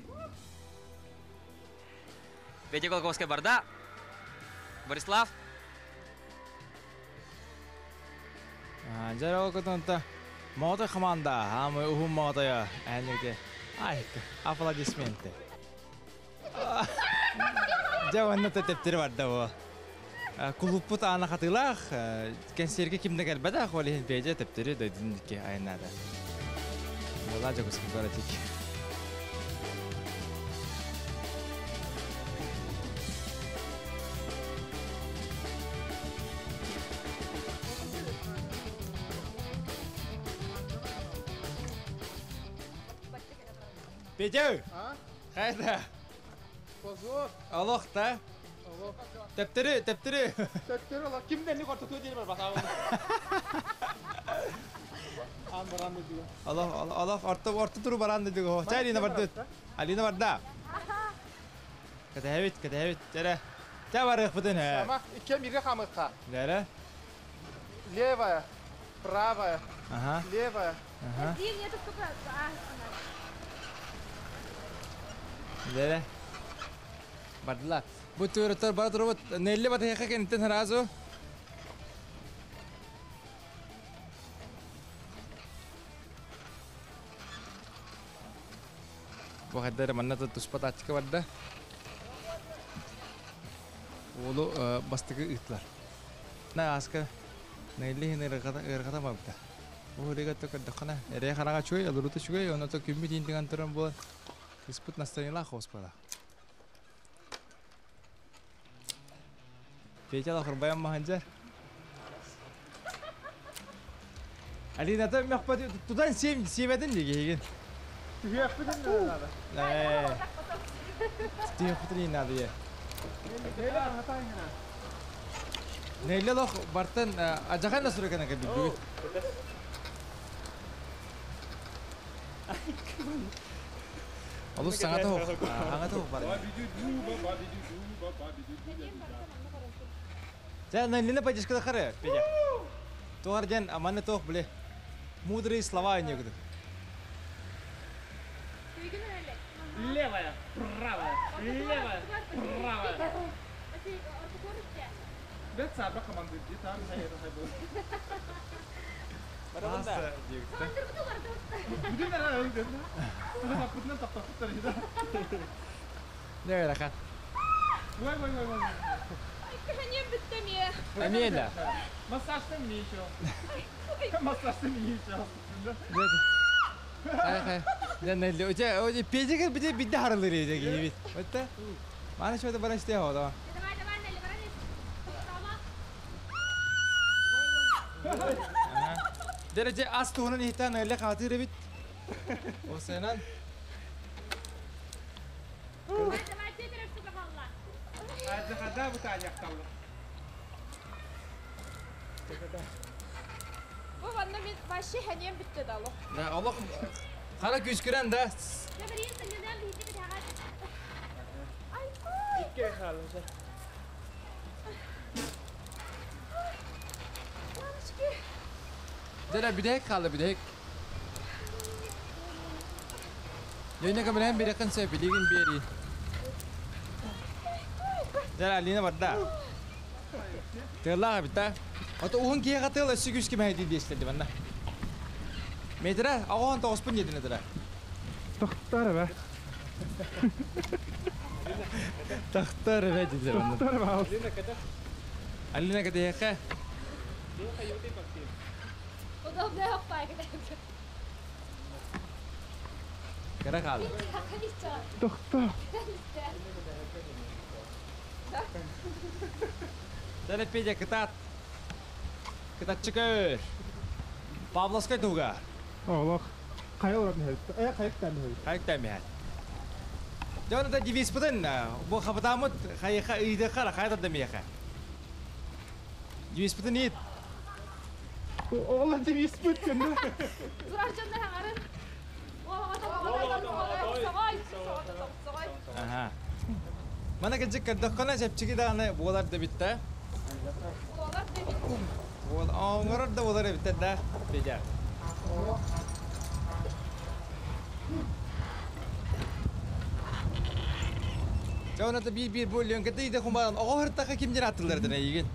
Петя Кулаковскай барда. Борислав. Дьэ ол кытынта Моҕотой команда, аамай уһун моҕотойо ээннигде. Ай, аплодисменты. Дьэ уонна тэптери барда бу. Кулуппут аана хатыылаах, кэнсиэргэ ким да кэлбэтэх, ол иһин Петя тэптери дойдун диэки айаннаата. Была Дьокуускай куоратик. Петя! Хайда? Олох та? Тэптери, тэптери. Тэптери олох. Кимден не кортотуо диэн бар батаабын. Ан баран дедиго. Олох, олох, орто, орто туру баран дедиго. Чай Алина барды. Алина барда. Кэтэһэбит, кэтэһэбит. Чэрэ. Чэ барыахпытын ээ. Сама, иккиэн бииргэ хаамыахха. Лэрэ. Левая, правая, Ага. левая. Ага. Дии, нету только Лэрэ. Бардылар. Бу түөрөттөр бара турубут. Нелли батыйаха кенттен сразу. Бу хайдары манна туспа тачка барда. Уолу бастакы ыыттылар. На аска Нелли хин ыргата барбыта. Бу ырыгатта көрдөххүнэ, эрэ хараҕа үчүгэй, олорута үчүгэй, онно то күммүт иинтигэн туран буолан кыспыт настроениелаах хоспала. Петя лахырбайан маханжар. Алина мөхпөт тутан сиэм сиэбэтин диги. Түһүөхпүтүн надо. Э. Түһүөхпүтүн надо я. Нелле лох бартан ажахан да суракана кабилдүгүт. Олус саҥата ох. Саҥата ох бар. Жа Неллине поддержка хары, Петя. Туар ден аманы тох биле. Мудрые слова не. Левая, правая, левая, правая. Бет сабра команды ди там хайыр хайбы. Баса дегті. Бүтүн ара өлдү. Бүтүн токтоттор иде. Не рахан. Вой вой вой вой. Каханем бүттем Амела. Массажты мне еще. Массажты мне еще. Хай хай. Нелли, оте оте пежеге бите бидде харылыр еде гибит. Отта. Мана шода барашты хода. Давай, давай, Нелли, баранис. Derece as туһунан иһиттэн Нелли хатыр бит. О сенан. Давай, давай, теперь что попала. Ажахада бу тааякталлы. Бу ванна мен вообще ханем битте дало. Да, Allah Хара күскүрен да. Ай, Икки халымша. мамочки. Дere бидек калды бидек. Йөйнө кемрен бир кын сө билигин бери. Дere Алина барда. Тыла бита. Ото уһун кие катыл өссү күс кеме хайди дестеди манна. Метра агон тооспун едине дера. Тохтар бе. Тахтар бе диде манна. Тохтар бе. Алина кете Удобная опайка. Кара калды. Тохтар. Дere педе кытат. Кытатчы көр. Павловскай туга. Олох. Кайыл рабын хелп. Э кайык тәм хелп. Хайк тәмәл. Жона да девиз бутын. Бу хабатамыт хайха ыйды кара хайда демеха. Девиз бутын ит. Ола девиз бутын. Турарчандар хаңарын. Аха. Мана кежик кырдыккана жепчиги даганы болар да битте. Бол оңорор да болар битте да. Бежа. Жона да бир бир бөлөн кете иде хумбан ого хыртака кимдер атылар дene иген.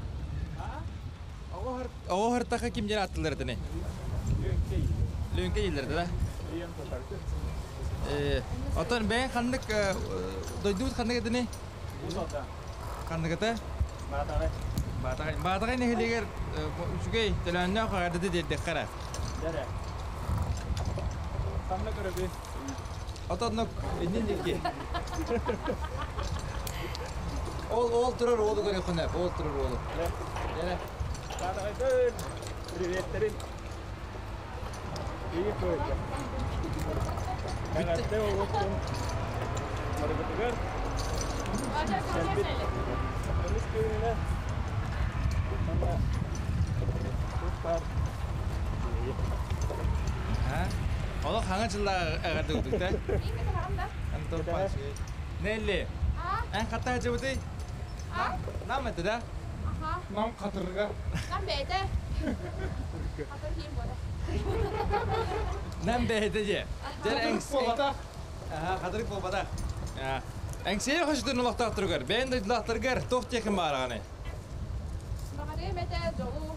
Ого хыртака кимдер атылар дene. Лүнке илдер да. Э, отон бен ханнык дойдут ханнык дene. Ханнык это? Батагай. Батагай. Батагай нехилигер үчүгэй төлөннө кагарды дедде кара. Дere. Самна көрөбү. Отон иннин дики. Ол ол турар олу көрө хүнэ, ол турар олу. Дере. Батагай дөр. Приветтерин. И койду. Битте олуттун. Барбытыгар. Эмис күнүнө. Ана. Туктар. Ha? Олох хаңа жылла агарды удук да. Антон паш. Нелли. Эн ката жыбыты? Нам это да? Нам катырга. Нам бәйді. Қатыр кейін болады. Нам бэйде же. Жер эң Болбата. Аха, катырык болбата. Эҥсиэли хочотун олохтоохторугар, бэйэн дойдулаахтаргар туох диэххин баҕараҕыный? Баҕарыам этэ дьолу.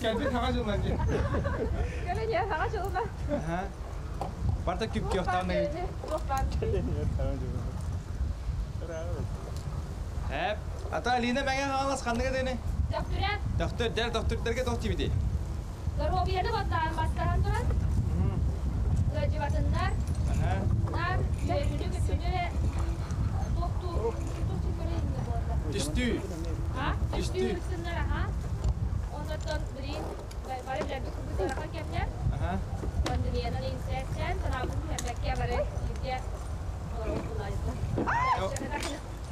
Кэлбит хаҥа дьылынан диэн. Кэлин иһэ хаҥа дьылына. Барта күп-күөхтаан Туох баар. Эп. Ата Алина Мэҥэ Хаҥалас ханныга дени? Төхтүрэ. Төхтүр, дьэр төхтүрдэргэ туох диибитий? Доруобуйаны баттаан бастаһан туран. Ыалдьыбатыннар. Нар, үөрүүнү күтүнү туохтуу Түстүү. Түстүү сыннар аха. Оннортон билин бары билэрбит курдук ыарахан кэмнэр. Пандемиянан инсээттэн санаабытын түһэрбэккэ бары бииргэ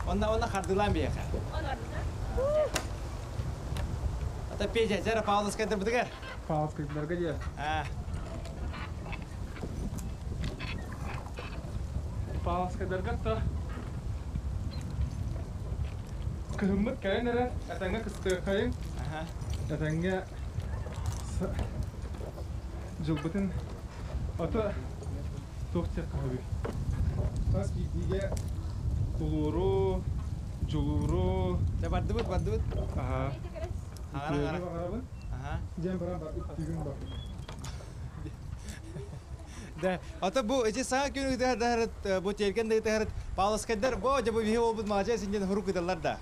Онна онна хардылаан биһиэхэ. Ата Петя, дьэ Павловскайдарбытыгар. Павловскайдарга дии. Павловскайдарга то кыһыммыт кэлэн эрэр, этэҥҥэ кыстыаххайыҥ. Этэҥҥэ дьылбытын ото туох диэххэ сөбүй? Хас биирдиигэ тулууру, дьулууру. Дьэ бардыбыт, бардыбыт. Аха. Үтүөнү баҕарабын. Дьэн баран бар, үттүгүн бар. Да, ата бу эти саҥа күн ытыһардаһарыт, бу тиэргэн да ытыһарыт, Павловскайдар бу дьэ бу биһи уолбут маладьыас иннин хурук ыталлар да.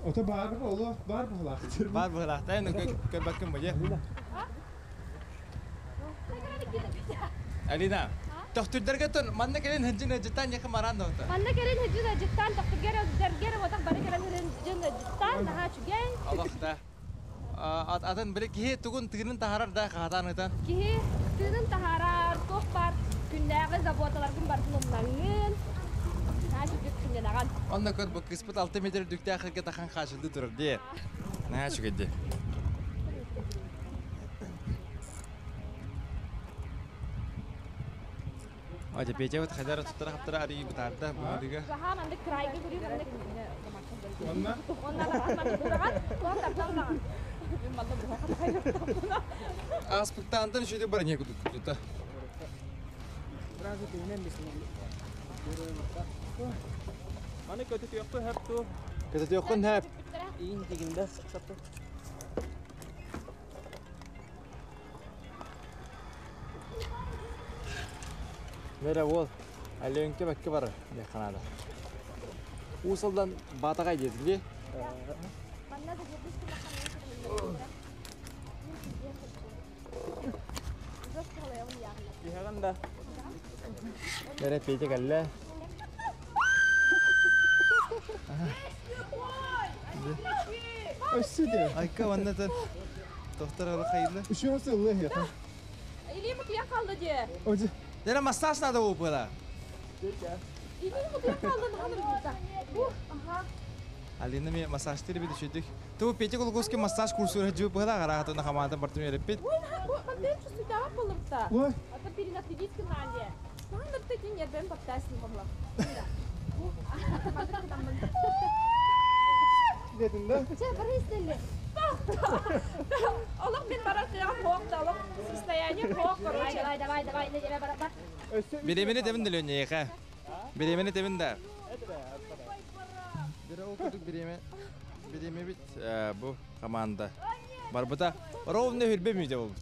Ото баар олох баар быһылаахтыр. Баар быһылаахтар, көрбөккүн бу дьэ. Алина, төхтүрдэргэ тон манна кэлин хыджын ыдьыттаан яхы маран да ота. Манна кэлин хыджын ыдьыттаан төхтүргэр өддөргөр отак бары кэлин хыджын ыдьыттаан наһаа үчүгэй. Олох да. Атын били киһи тугун тыынын таһаарар да хаһатаан ытан. Киһи тыынын таһаарар, туох баар күннээҕи заботаларгын барытын умнаҥҥын, наһаа үчүгэй сынньанаҕын. Онно көр бу кыыспыт 6 метр үрдүктээх эргэ тахан хаачылыы турар дии. Наһаа үчүгэй дии. Ате Петя вот хайдар туттара хаптара арыйы бытаарда бу Заха маннык крайга көрүү маннык Онна? Онна маннык бураҕан, туох тартан даҕан. Манна бураҕан Ааспыктаантан үшөйдө бар не кудук тута. Маны көтүтүөххэ хөп ту. Көтүтүөххүн хөп. Иин дигинде сатты. Мере уол, Аленке бакка бар деханада. Уусалдан баатаҕай диэтин дии. Иһэҕин да. Мере Петя кэллэ. Өссө де. Айка манна тан тохтор ала хайылла. Үшөө сыллы хета. Илиим утуйан қалды де. Ожи. Дера массаж надо упыла. Илиим утуйан қалды наханыр бұта. Аха. Алина ми массаж тири бит үшөдүк. Ту Петя Кулуковский массаж курсура жуу пыла гараха туна хамаата бартым ереппит. Ой, бен чувствую, болымта. Ой. Ата перенаследить надо. Наханыр тетин ербен баптасын бомла. Дедин да? Че, бір істелі. Олох мен барар кыягым хоок да, олох состояние хоок, короче. Давай, давай, давай, давай, давай, бар. Беремени тебин делөньеха. Беремени тебин да. Бире ол курдук береме. Береме бит бу команда. Барбыта ровно хүрбе мүдө болбут.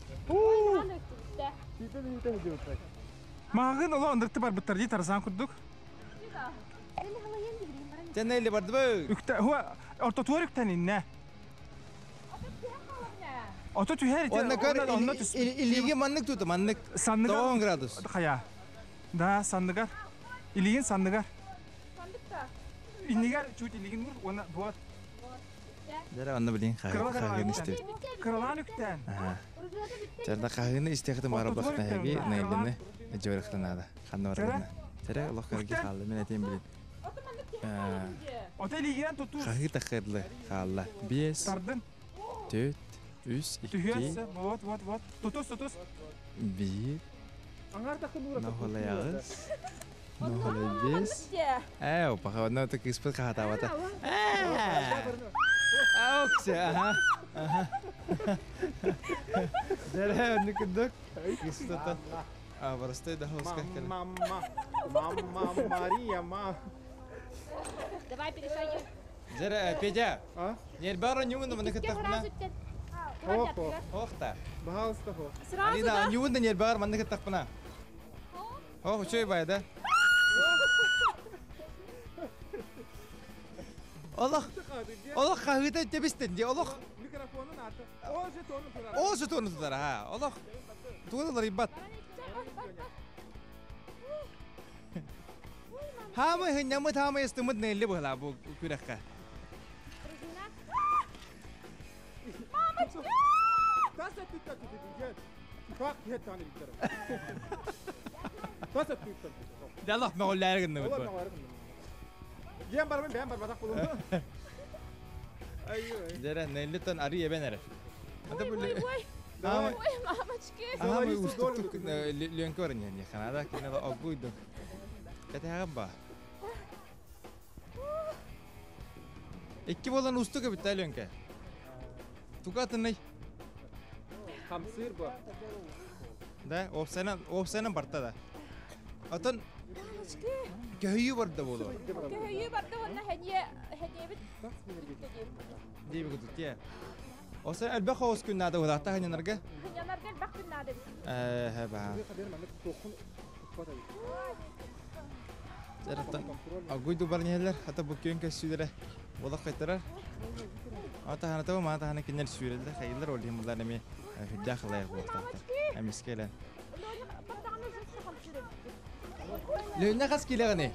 Мағын ола ондырты бар бұттар дей тарзан курдук. Сен элли барды бу. Үкте, хуа, ортотуар үктен инне. Ото түһэр ити. Онна көр Онна түс. илиги маннык тута маннык. Санныгар. 90 градус. Хая. Да, санныгар. Илигин санныгар. Иннигер чуть илигин ур, она вот. Дера онна билин хагын исте. Кыралаан үктен. Жарда хагын исте хытым бара бахта хеги найлыны жөрөхтөн ада. Ханна баргына. Тере олох көргө хаалла мен этем билин. Ото илигинен туту. Хагы тахырлы хаалла. 5 Тардын. 4 3 2 Түһүөссе, вот, вот, вот. Тутус, тутус. 1 Аңар тахын ура. Нохолаягыз. Нохолай 5. Э, опа, одно так испыт хатавата. Ауксе, ага. Ага. Дере, никудак. Испыт. А, барыстай да хоска кэлэ. Мама, мама, Мария, ма. Давай перешагивай. Жere, Петя. А? Нербара нюнда маны кыттахпына. Хох, хох. Хохта. Пожалуйста, хох. Сразу, Алина, да? нюнда нербар маны кыттахпына. Хох, үчүй бай да. Олох, олох хаһыыта тебистен ди, олох. Микрофонун аты. Ол же тону турар. Ол же тону тутар, ha. Олох. Тугулар ибат. Хаамы хыннямыт хаамы ыстымыт нелли буһла бу күрэххэ. Тас өттүттэн түтүтүгэр. Как хеттаны биттер. Тас өттүттэн. Далах мөҕүллээри гынныбыт Олар бу. мөҕүллээри гынныбыт. Диэн барбын бэйэм барбатах булум. Ай-ой. Дьэрэ, неллиттэн арый эбэн эрэр. Ата бу Ой, ой, Хаамы ой, мамочки. хаамы устуктук лүөнкө баран иһэн ханада кине оггуйду. Кэтэҕэ ба. Икки болан устук эбит лүөнкө. Тугатынай. Хамсыр бу. Да, опсайнан, опсайнан барта да. Отон Мамочки. көһүйүү барда болу. Көһүйүү барда уонна хэнье хэньебит Дейби кутук тие. Оса элбэх хоос күн наада улаата ханянарга. Ханянарга элбэх күн наада бит. Э, ба. Жараттан агуйду бар нехелер, хата бу күн көссүлere болак кайтарар. Ата хана ма тахана кинер сүүрелде хайылар ол химулар эми хүддә хылай буолтахта. Эмискелен. Лөнне хас килегени.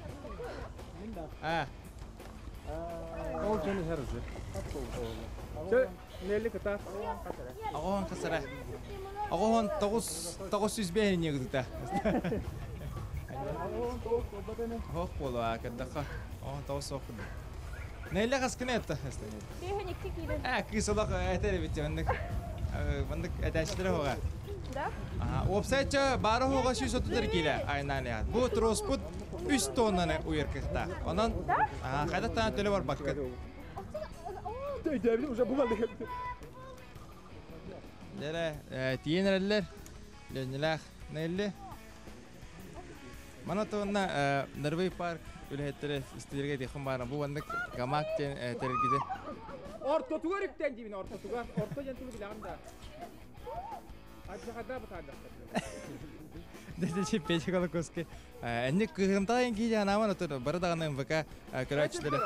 А, Ол жөн хәрзе. Чө, нелли кыта. агоон хасара. Агоон 9 905 не гыта. Хох болу а каддаха. Оон 9 сок. Нелли хас кине этта. Бэхэн икки киирэн. А, кысалак этер бит мандык. Мандык этәчләре хога. Да? Ага, вебсайтча бары хога сүүс отутар киле айнан Бу троспут 3 тоннаны уйыркыкта. Онон, ага, кайда тана төлө бар баккы. Төйдөбүл уже бу балды. Лере, тиенерелер, лөннелах, нелли. Мана тонна Нервей парк үлэхеттере истилерге дихым бара. Бу вандык гамак тен тергиде. Ортотугар үктен дибин ортотугар. Орто жентулу билагым да. Ачыгада бутанда. Десе пече колокоске. Энни кыһымта ен кийде анаман отыр. Бары даганы МВК көрөчүлөрө.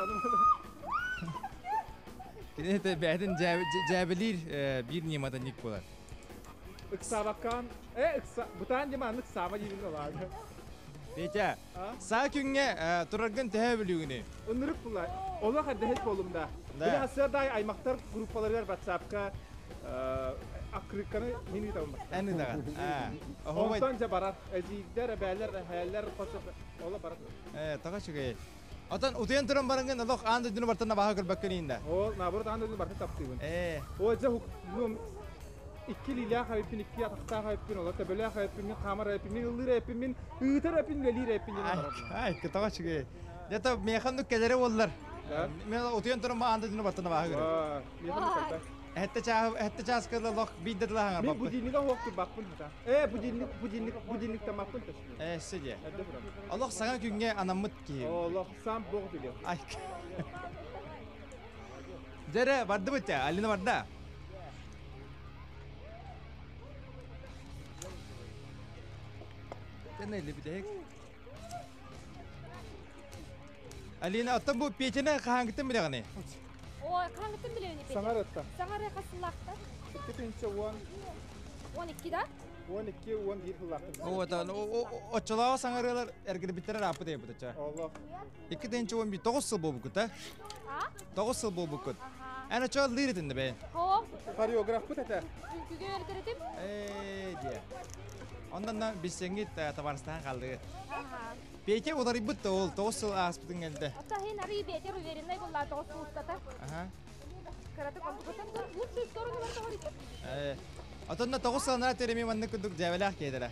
Кинете бәдин жабелир бир немата ник болар. Ыксабаккан, э ыкса, бутан дема ыксаба дибин олар. Петя, саа күнгө тураргын төһө билүүгүнү. Ынырык булар. Ола хаддахет болумда. Да. Били асырдай аймактар группаларыгар WhatsAppка акрыкканы мин ыытабын бас. Әни даган. А. Онтон же барар. Эзиидер, эбээлер, эһээлер, косо ола барар. Э, тага чугай. Отон утуйан туран барангын олох аан дойдуну бартана баха көрбөккөн инда. Ол наоборот аан дойдуну бартын таптыыбын. Э. О же хук икки лилия хайппин, икки атахтаа хайппин, ола төбөлөө хайппин, мин хаамар хайппин, мин ыллыыр хайппин, мин ыытар хайппин, үлэлиир хайппин диэн барар. Ай, тага чугай. Жата механду келере боллар. Мен утуйан туран аан дойдуну бартана баха көрөм. Механду Хэтте чаа, хэтте чаас кылла лох бидде тылаһаңар Мин баппы. будильнига хоктур баппын хата. Э, будильник, будильник, будильник тамаппын тас. Э, сидя. Олох саҥа күҥҥэ анаммыт киһи. Олох сам бог билер. Ай. Дьэрэ, бардыбыт я, Алина барда. Тэнэ либидек. Алина, оттон бу Петяны хаһааҥҥыттан билэҕиний? Ой, хаһааҥҥыттан билэбиний Петя? Саҥарытта. Саҥары хасыллаахта. Икки он. 12 да? 12, 11 хыллаахтым. О, это, оччолооҕу саҥарыылар эргирбиттэрэ ааппыт эбит оччо. Олох. 2 11 9 сыл буолбуккут, а? А? 9 сыл буолбуккут. Эн оччо лыыр этин да бэйэн. Хо. Хореографпыт этэ. Үҥкүүгэ үөрэтэр этим. Ээ, дьэ. Оннан на билсэҥҥит табаарыстаһан хааллыгыт. Аха. Петя уларыйбыт да ол 9 сыл ааспытын кэлдэ. Оттон иһин арыы бэйэтэр увереннай буолла 9 сыл устата. Аха. Кыратык онтукуттан лучшую сторону барыта уларыйбыт. Э, отонно 9 сыл анараа тереми маннык курдук дьээбэлээх киһитэрэ.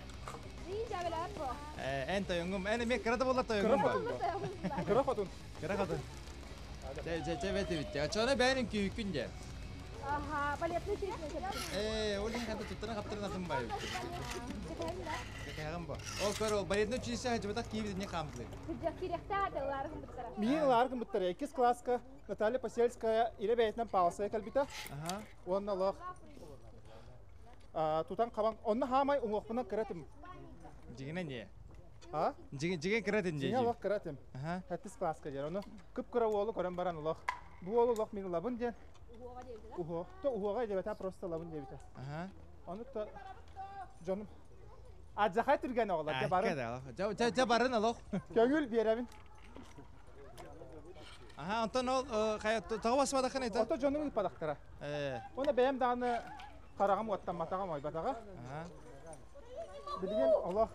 Иин дьээбэлээх бу. Э, эн тойоҥҥум, эн эмиэ кыра да буоллар тойоҥҥум ба. Кыра хотун. Кыра хотун. Чэ, чэ, чэ, бэти битте. Очоно бэйэн үҥкүүкүн дьэ. Аха, балетный тренер. Э, ол иһин ханта туттана хаптырын атын бай. Кэтэһэн да. Кэтэһэҕин Атын бу. Ол көр ол балетный училище хажыбатах киибит не хамдылы. Миин ылаар гыммыттара. Иккис класска Наталья Посельская илэ бэйэтинэн паалсая кэлбитэ. Уонна олох тутан хабан онно хаамай уҥуохпунан кыратым. Дьигинэ не? А? Дьигин кыратын дьиҥэ олох кыратым. Хэттис класска диэн. Ону кып-кыра уолу көрөн баран олох бу уолу олох мин ылабын диэн. Уһуох. То уһуоҕа диэбэтэ, просто ылабын диэбитэ. Ону то дьонум Адьахай түргэн оҕолор дьэ барын. Дьэ барын олох. Көҥүл биэрэбин. Аха, онтон ол тоҕо баспатаххын это? Ото дьонум ыыппатахтара. Уонна бэйэм даҕаны хараҕым уоттамматаҕа, ойбатаҕа. Билигин олох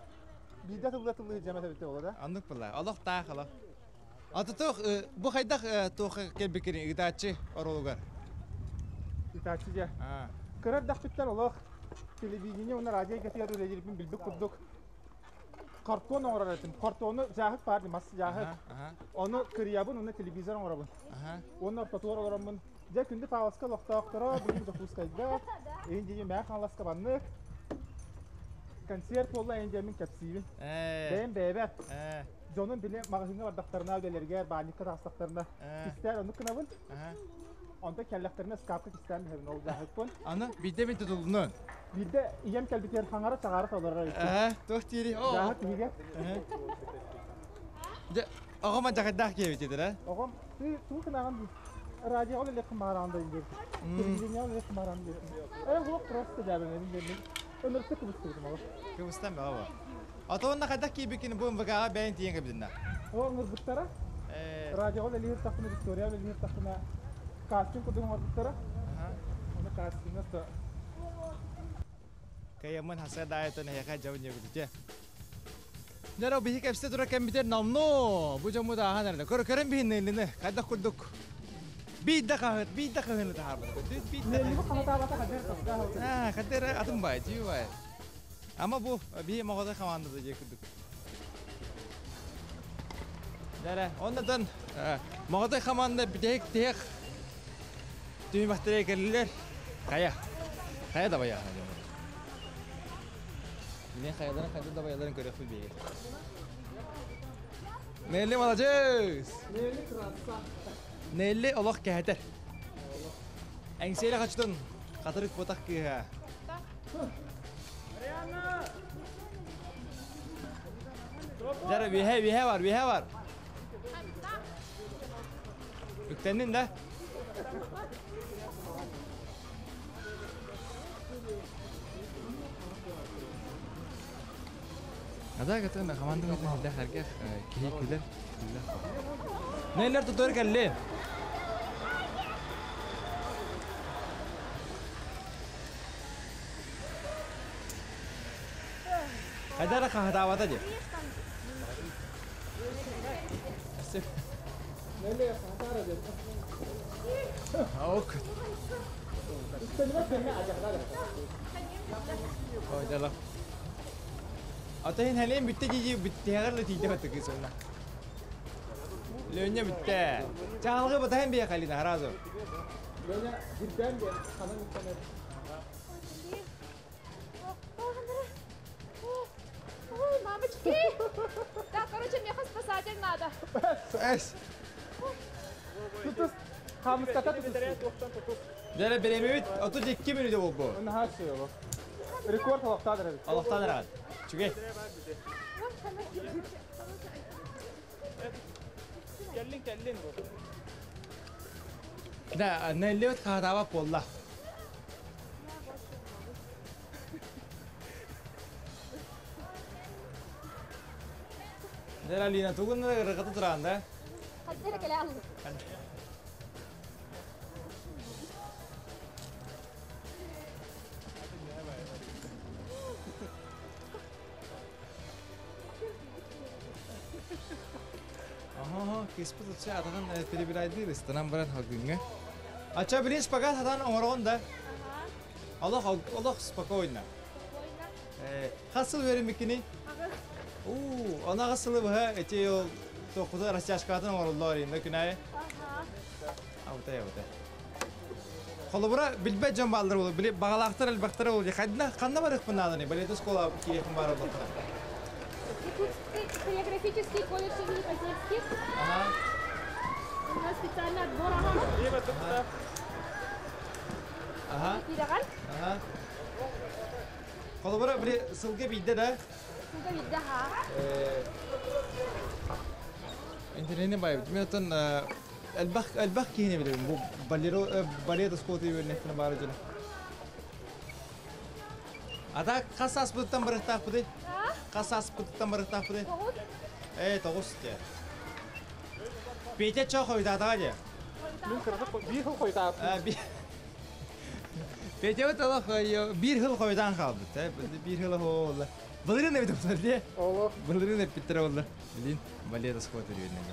биирдэ тылла тыллыы дьэмэт эбитэ буолла да. Оннук буолла. Олох таах олох. Ата туох бу хайдах туох кэлбиккини ыытааччы оруолугар? Ыытааччы дьэ. Кыра эрдэхпиттэн олох телевидение уонна радио эйгэтигэр үлэлиирбин билбит курдук картон оҥорор этим. Картону дьааһык баар мас дьааһык. Ону кырыйабын уонна телевизор оҥоробун. Уонна ортотугар олороммун. Дьэ күндү Павловска олохтоохторо бүгүн Дьокуускайга Индия Мээх Хаҥаласка баннык концерт буолла эн диэммин кэпсиибин. Бэйэм бэйэбэр. Дьонум били маҕаһыыҥҥа бардахтарына үлэлэригэр баанньыкка таҕыстахтарына кистээн оннук гынабын. Онтон кэллэхтэринэ ыскаапка кистээн биһэбин ол дьааһыкпын. Аны биирдэ мин тутулунун. Биирдэ ийэм кэлбитигэр хаҥара чаҕаара толорор эбит. Туох диири? Дьааһык иһигэр. Дьэ, оҕом адьахайдаах киэбит этэр, э? Оҕом, туу кынаҕын радиоҕа үлэлиэххин баҕараҕын да диэн. Телевидениеҕа үлэлиэххин баҕараҕын диэн. Э, суох просто дьээбэлэнэбин диэн. Ынырыкта кыбыстыбытым олох. Кыбыстан бөҕө бу. Ото уонна хайдах киирбиккин бу МВК-ҕа бэйэҥ тиийэн кэлбитиннэ? Ол ыҥырбыттара. Радиоҕа үлэлиир таххына, Виктория үлэлиир таххына кастинг курдук оҥорбуттара. Оны кастиҥҥа то Кайаммын хаса даайытын эһиэхэ дьабын диэбитэ. Дьэ, биһи кэпсэ тура кэмбитер номно бу дьоммут ааһан эрдэ. Көр көрөн биһиннэллини хайдах курдук биирдэ хаһыт, биирдэ хаһыны таһаарбыт. Биирдэ. Аа, хадыр атын бай, дии бай. Ама бу биһи моҕотой хамаандата дии курдук. Дәрэ, оннотон моҕотой хамаанда бүтэһик тиһэх түһүмэхтэрэ кэллилэр. Хайа, хайа да байаана дьон. Мен хайаларын хайда да баяларын көрөхпүт биһиги. Нелли маладьыас! Нелли красавчик. Нелли олох кэһэтэр. Эҥсиэлэ хачытын хатырык ботах кыыһа. Дьара биһэ биһэ бар, биһэ бар. Үктэннин да? Ада кытын хаманды кытын хилдэ харгах киһи күлэр күлэр. Нелер тутар кэлли. Хайдара хаһатаабата дии. Ок. Ой, дала. Ата хин хәлем бүтте дии бүттеғер ле тиде баттык кысына. Лөнья бүтте. Чаалгы батайын бия халина харазу. Лөня бүттен бе, ханан бүттен. Ой, мамочки! Так, короче, мне спасатель надо. Эс. Тутус. Хамыската тутус. Дәрі беремебит, 32 мүнөтө болбу. Наһаа үчүгэй Рекорд олохтоон эбит. Олохтоон эрэ. Үчүгэй. Кэллин кэллин бу. Да, нэллибит хаһатаабат буолла. Дэр Алина, тугун ырыгата тураан да? Хаддера кэлэ аллы. Аха, кыыспыт утча атаҕын перебирайдыыр ыстанан баран халгыҥҥа. Ача билин шпагат хатан оҥороҕун да? Олох олох спокойно. Хас сыл үөрэммиккиний? Уу, ону аҕыс сылы быһа эти ол туохпуту растяжкатын оҥороллор инна күн аайы. Абытай абытай. Холобура билбэт дьон бааллар буолуо. Били баҕалаахтар элбэхтэрэ буолуо. Ханна ханна барыахпын нааданы? Балет оскуола киириэхпин баар буоллаххына. Якутский хореографический колледж имени Козельских. У нас специально отбор ага. Ага. Киирэгэр. Ага. Холобура, били сылга биирдэ да? Сылга биирдэ, ха. Интэриэһинэй баайбыт. Мен оттон элбэх элбэх киһини билэбин. Бу балеро балет оскуолата үөрэнэхтэрэ баара дьоно. Ата хас ааспытыттан барыахтаахпытый? Хас ааспытыттан барыахтаахпытый? Тоҕус. Ээ, тоҕус дии. Петя чо хойутаатаҕа дии. Мин кырата биир хыл хойутааппын. Петябыт олох биир хыл хойутаан хаалбыт. Биир хыл оһолла. Былырыын эбит буолар дии. Олох. Былырыын эппиттэрэ буолла. Билин балет оскуолата үөрэнэн.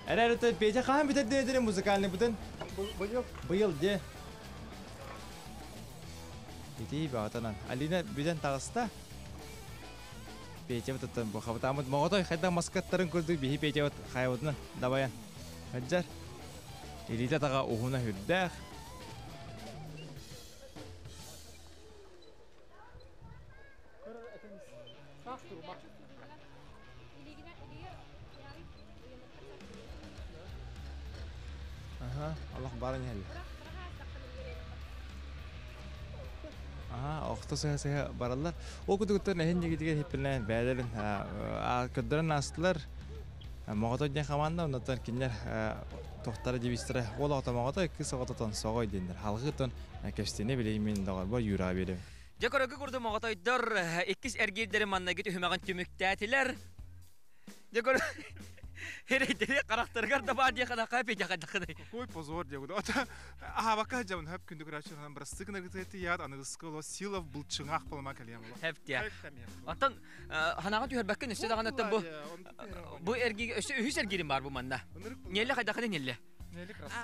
Эрэр Петя хаһан бүтэрдин этэрин музыкальный бутын? Быйыл. Быйыл дии. Ити баҕатанан. Алина бүтэн таҕыста. Петябыт оттон бу хабытаамыт моҕотой хайдах маскаттарын курдук биһи Петябыт хайабытынан дабайан. Хаджар. Илиитэ таға уһуна хүрдээх. Аха, Аллах баран иһэллэр. Аха, охто сыһа-сыһа бараллар. Ол курдуктар эһин дьигитигэр хиппинэн бэйэлэрин көрдөрөн аастылар. Моҕото диэн хамаанда, оннуттан кинилэр тохтара девизтэрэ уол оҕото моҕото, кыыс оҕото соҕой диэннэр. Халҕытын кэпсэтиини билигин мин доҕорбор Юраҕа биэрэбин. Дьэ көрөгү курдук моҕотойдор иккис эргиирдэри маннайгы түһүмэҕин түмүктээтилэр. Дьэ көр Эрэйдэри харахтарыгар да баар диэхэ да петя хайдахыный. Какой позор диэбит. Ото аһабакка дьабын хөп күндү көрөөччү бырастык гынаргытыгар яат аныгыскы оло силов былчыҥаах болма кэлиэм оло. Хэптиэ. Оттон ханаҕын түһэрбэккин өссө даҕаны бу бу эргиги өссө үһүс эргиирим бар бу манна. Нелле хайдахыный нелле.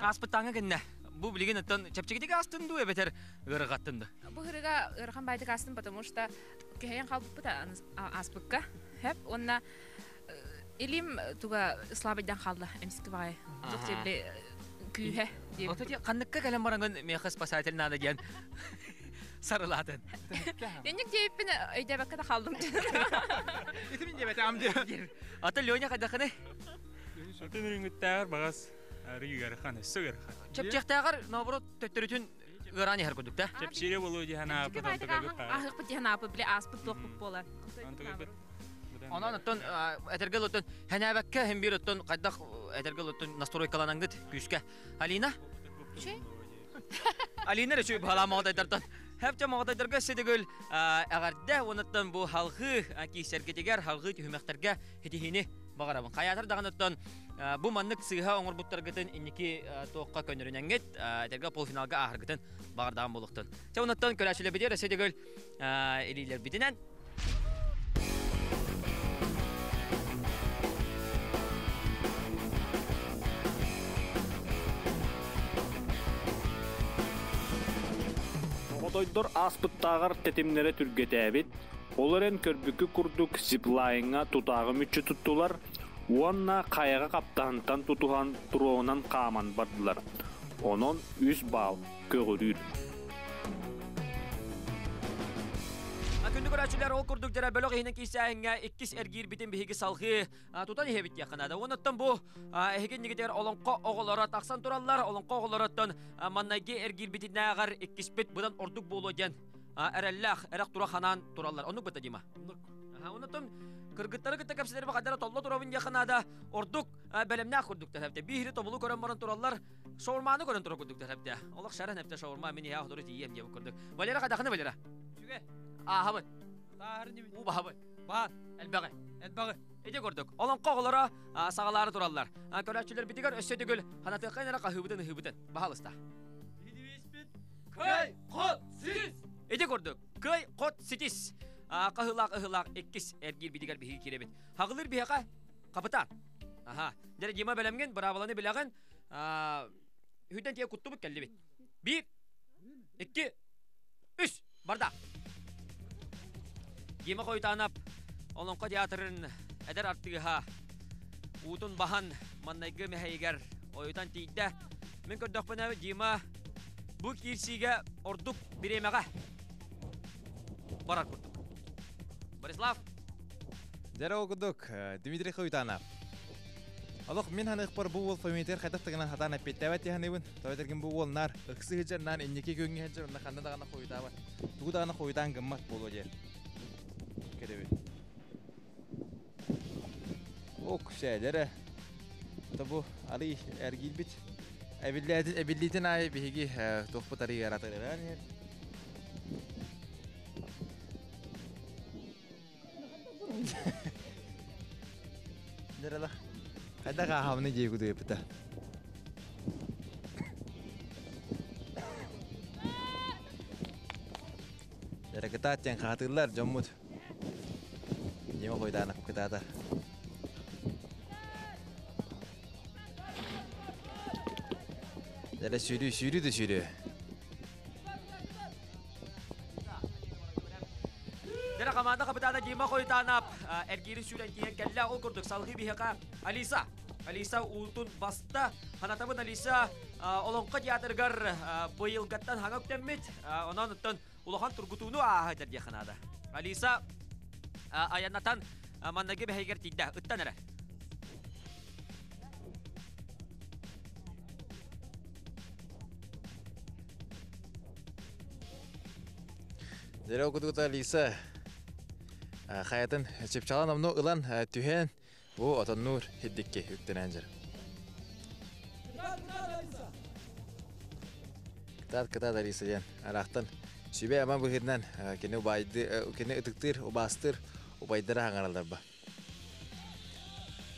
Ааспыттааҥҥа кэннэ бу билигин оттон чэпчэкитик аастын дуу эбэтэр ыарырҕаттын дуу? Бу ырыга ыарахан баайдык аастым, потому что кэһэйэн хаалбыппыт ааспыкка. Хэп уонна илим туга слабайдан хаалла эмсики баҕайы. Туох диэбили күүһэ диэбит. Ото ханныкка кэлэн бараҥын миэхэ спасатель надо диэн сарылаатын. Денник диэбиппин өйдөөбөккө да хааллым. Ити мин диэбэтээм диэ. Ата Леня хайдахыный? Атын үрүҥүттээҕэр баҕас арый ыарахан, өссө ыарахан. Чэпчэхтээҕэр, наоборот, төттөрүтүн ыараан иһэр курдук да? Чэпчиирэ буолуо дии санааппыт, онтукайбыт Аһыахпыт дии санааппыт, били ааспыт туохпут буолар. Онон оттон этэргэ оттон хэнээбэккэ хин биир оттон хайдах этэргэ оттон настройкаланангыт күүскэ. Алина? Алина эрэ баалаа моҕотойдортон. Хэпчэ моҕотойдорго өссө төгүл эҕэрдэ уонуттан бу халҕыы киисэргитигэр халҕыы түһүмэхтэргэ хитиһини баҕарабын. Хайаатар даҕаны оттон бу маннык сыыһа оҥорбуттаргытын инники туохха көнөрүнэҥҥит этэргэ полуфиналга ааһаргытын баҕардаҕым буолуохтун. Чэ онуттан көрөөччүлэрбитигэр өссө төгүл илиилэрбитинэн Оҕотойдор ааспыттааҕар тэтимнэрэ түргэтээбит, ол эрэн көрбүккү курдук зиплайҥҥа тутааҕы мүччү туттулар уонна хайаҕа хаптаһынтан тутуһан туруоһунан хааман бардылар. Онон үс баал көҕүрүүр. Күндү көрөөччүлэр, ол курдук дьара бөлөх иһинэн киирсээһиҥҥэ иккис эргиирбитин биһиги салҕыы тутан иһэбит диэххэ наада. Онуттан бу эһиги иннигитигэр олоҥхо оҕолоро тахсан тураллар. Олоҥхо оҕолороттон маннайгы эргиирбитинээҕэр иккиспит быдан ордук буолуо диэн эрэллээх, эрэх тура ханаан тураллар. Оннук быта Дима. Онуттан кыргыттары кытта кэпсэтэрбэ хайдара толло турабын диэххэ наада. Ордук бэлэмнээх курдук тэһэпте. Биири тобулу көрөн баран тураллар. Шаурманы көрөн турар курдук тэһэпте. Олох шаран эпте шаурма мин иһэ хотуру тиийиэм диэбит курдук. Валера хайдахыны Валера? Үчүгэй. Ааһабыт. Тааһыр ньибит. Уу баһабыт. Баар. Элбэҕи. Элбэҕи. Ити курдук. Олоҥхо оҕолоро саҕалаары тураллар. Көрөөччүлэрбитигэр өссө төгүл ханатыахха эрэ хаһыыбытын ыһыыбытын. Баһалыста. Иһидибиспит. Кый, хот, ситис. Ити курдук. Кый, хот, ситис. Хаһыылаах ыһыылаах иккис эргиирбитигэр биһиги киирэбит. Хаҕылыыр биһиэхэ хапытаан. Аха. Дьэ, Дима бэлэмҥин, быраабыланы билэҕин. Үһүдэн тиэ куттубут кэллибит. Биир, икки, үс. Барда. Дима Хойтанап Олоҥхо театрын эдэр артыыһа уутун баһан маннайгы мэһэйигэр ойутан тиийдэ. Мин көрдөхпүнэ Дима бу киирсиигэ ордук бириэмэҕэ барар курдук. Борислав. Дьэрэ ол курдук, Дмитрий Хойутанов. Олох мин ханыхпар бу уол фамилиятыгар хайдах тыгынан хатаан эппиэттээбэт дии саныыбын. Тоҕо этэргин бу уол наар ыксы сылдьар, наар инники күөҥҥэ сылдьар, онно ханна даҕаны хойутаабат. Тугу даҕаны хойутаан гыммат буолуо диэн көрөбүн. Ок, сээлэрэ. Тобу арый эргийбит. Эбиллээтин эбиллиитин аайы биһиги туохпут арый ыаратырыгар иһэр. Дэрэлэх. Хайдах ааһабыны дии кудуйаппыта. Дэрэ кытаат диэн хаатыыллар дьоммут. Дима Хойдаанов кытаата. Дэрэ сүүрүү, сүүрүү да сүүрүү. Дэрэ команда капитана Дима Хойутанов эргиирин сүүрэн тиийэн кэллэ. Ол курдук салгыы биһиэхэ Алиса. Алиса уутун баста. Ханатабын Алиса Олоҥхо театрыгар быйылгаттан хаҥа үктэммит. Онон оттон улахан тургутууну ааһа диэххэ наада. Алиса айаннатан маннаги бэһигэр тиийдэ. Ыттан эрэ. Дьэ, кутугута Алиса хайатын чыпчалан omну ылан түһэн бу отоннуур хиддикки үктэнэн дьэр. Кытаат кытаат Алиса диэн араахтан сүбэ ама быһыытынан кини убайды кини ытыктыыр убаастыыр убайдара хаҥараллар ба.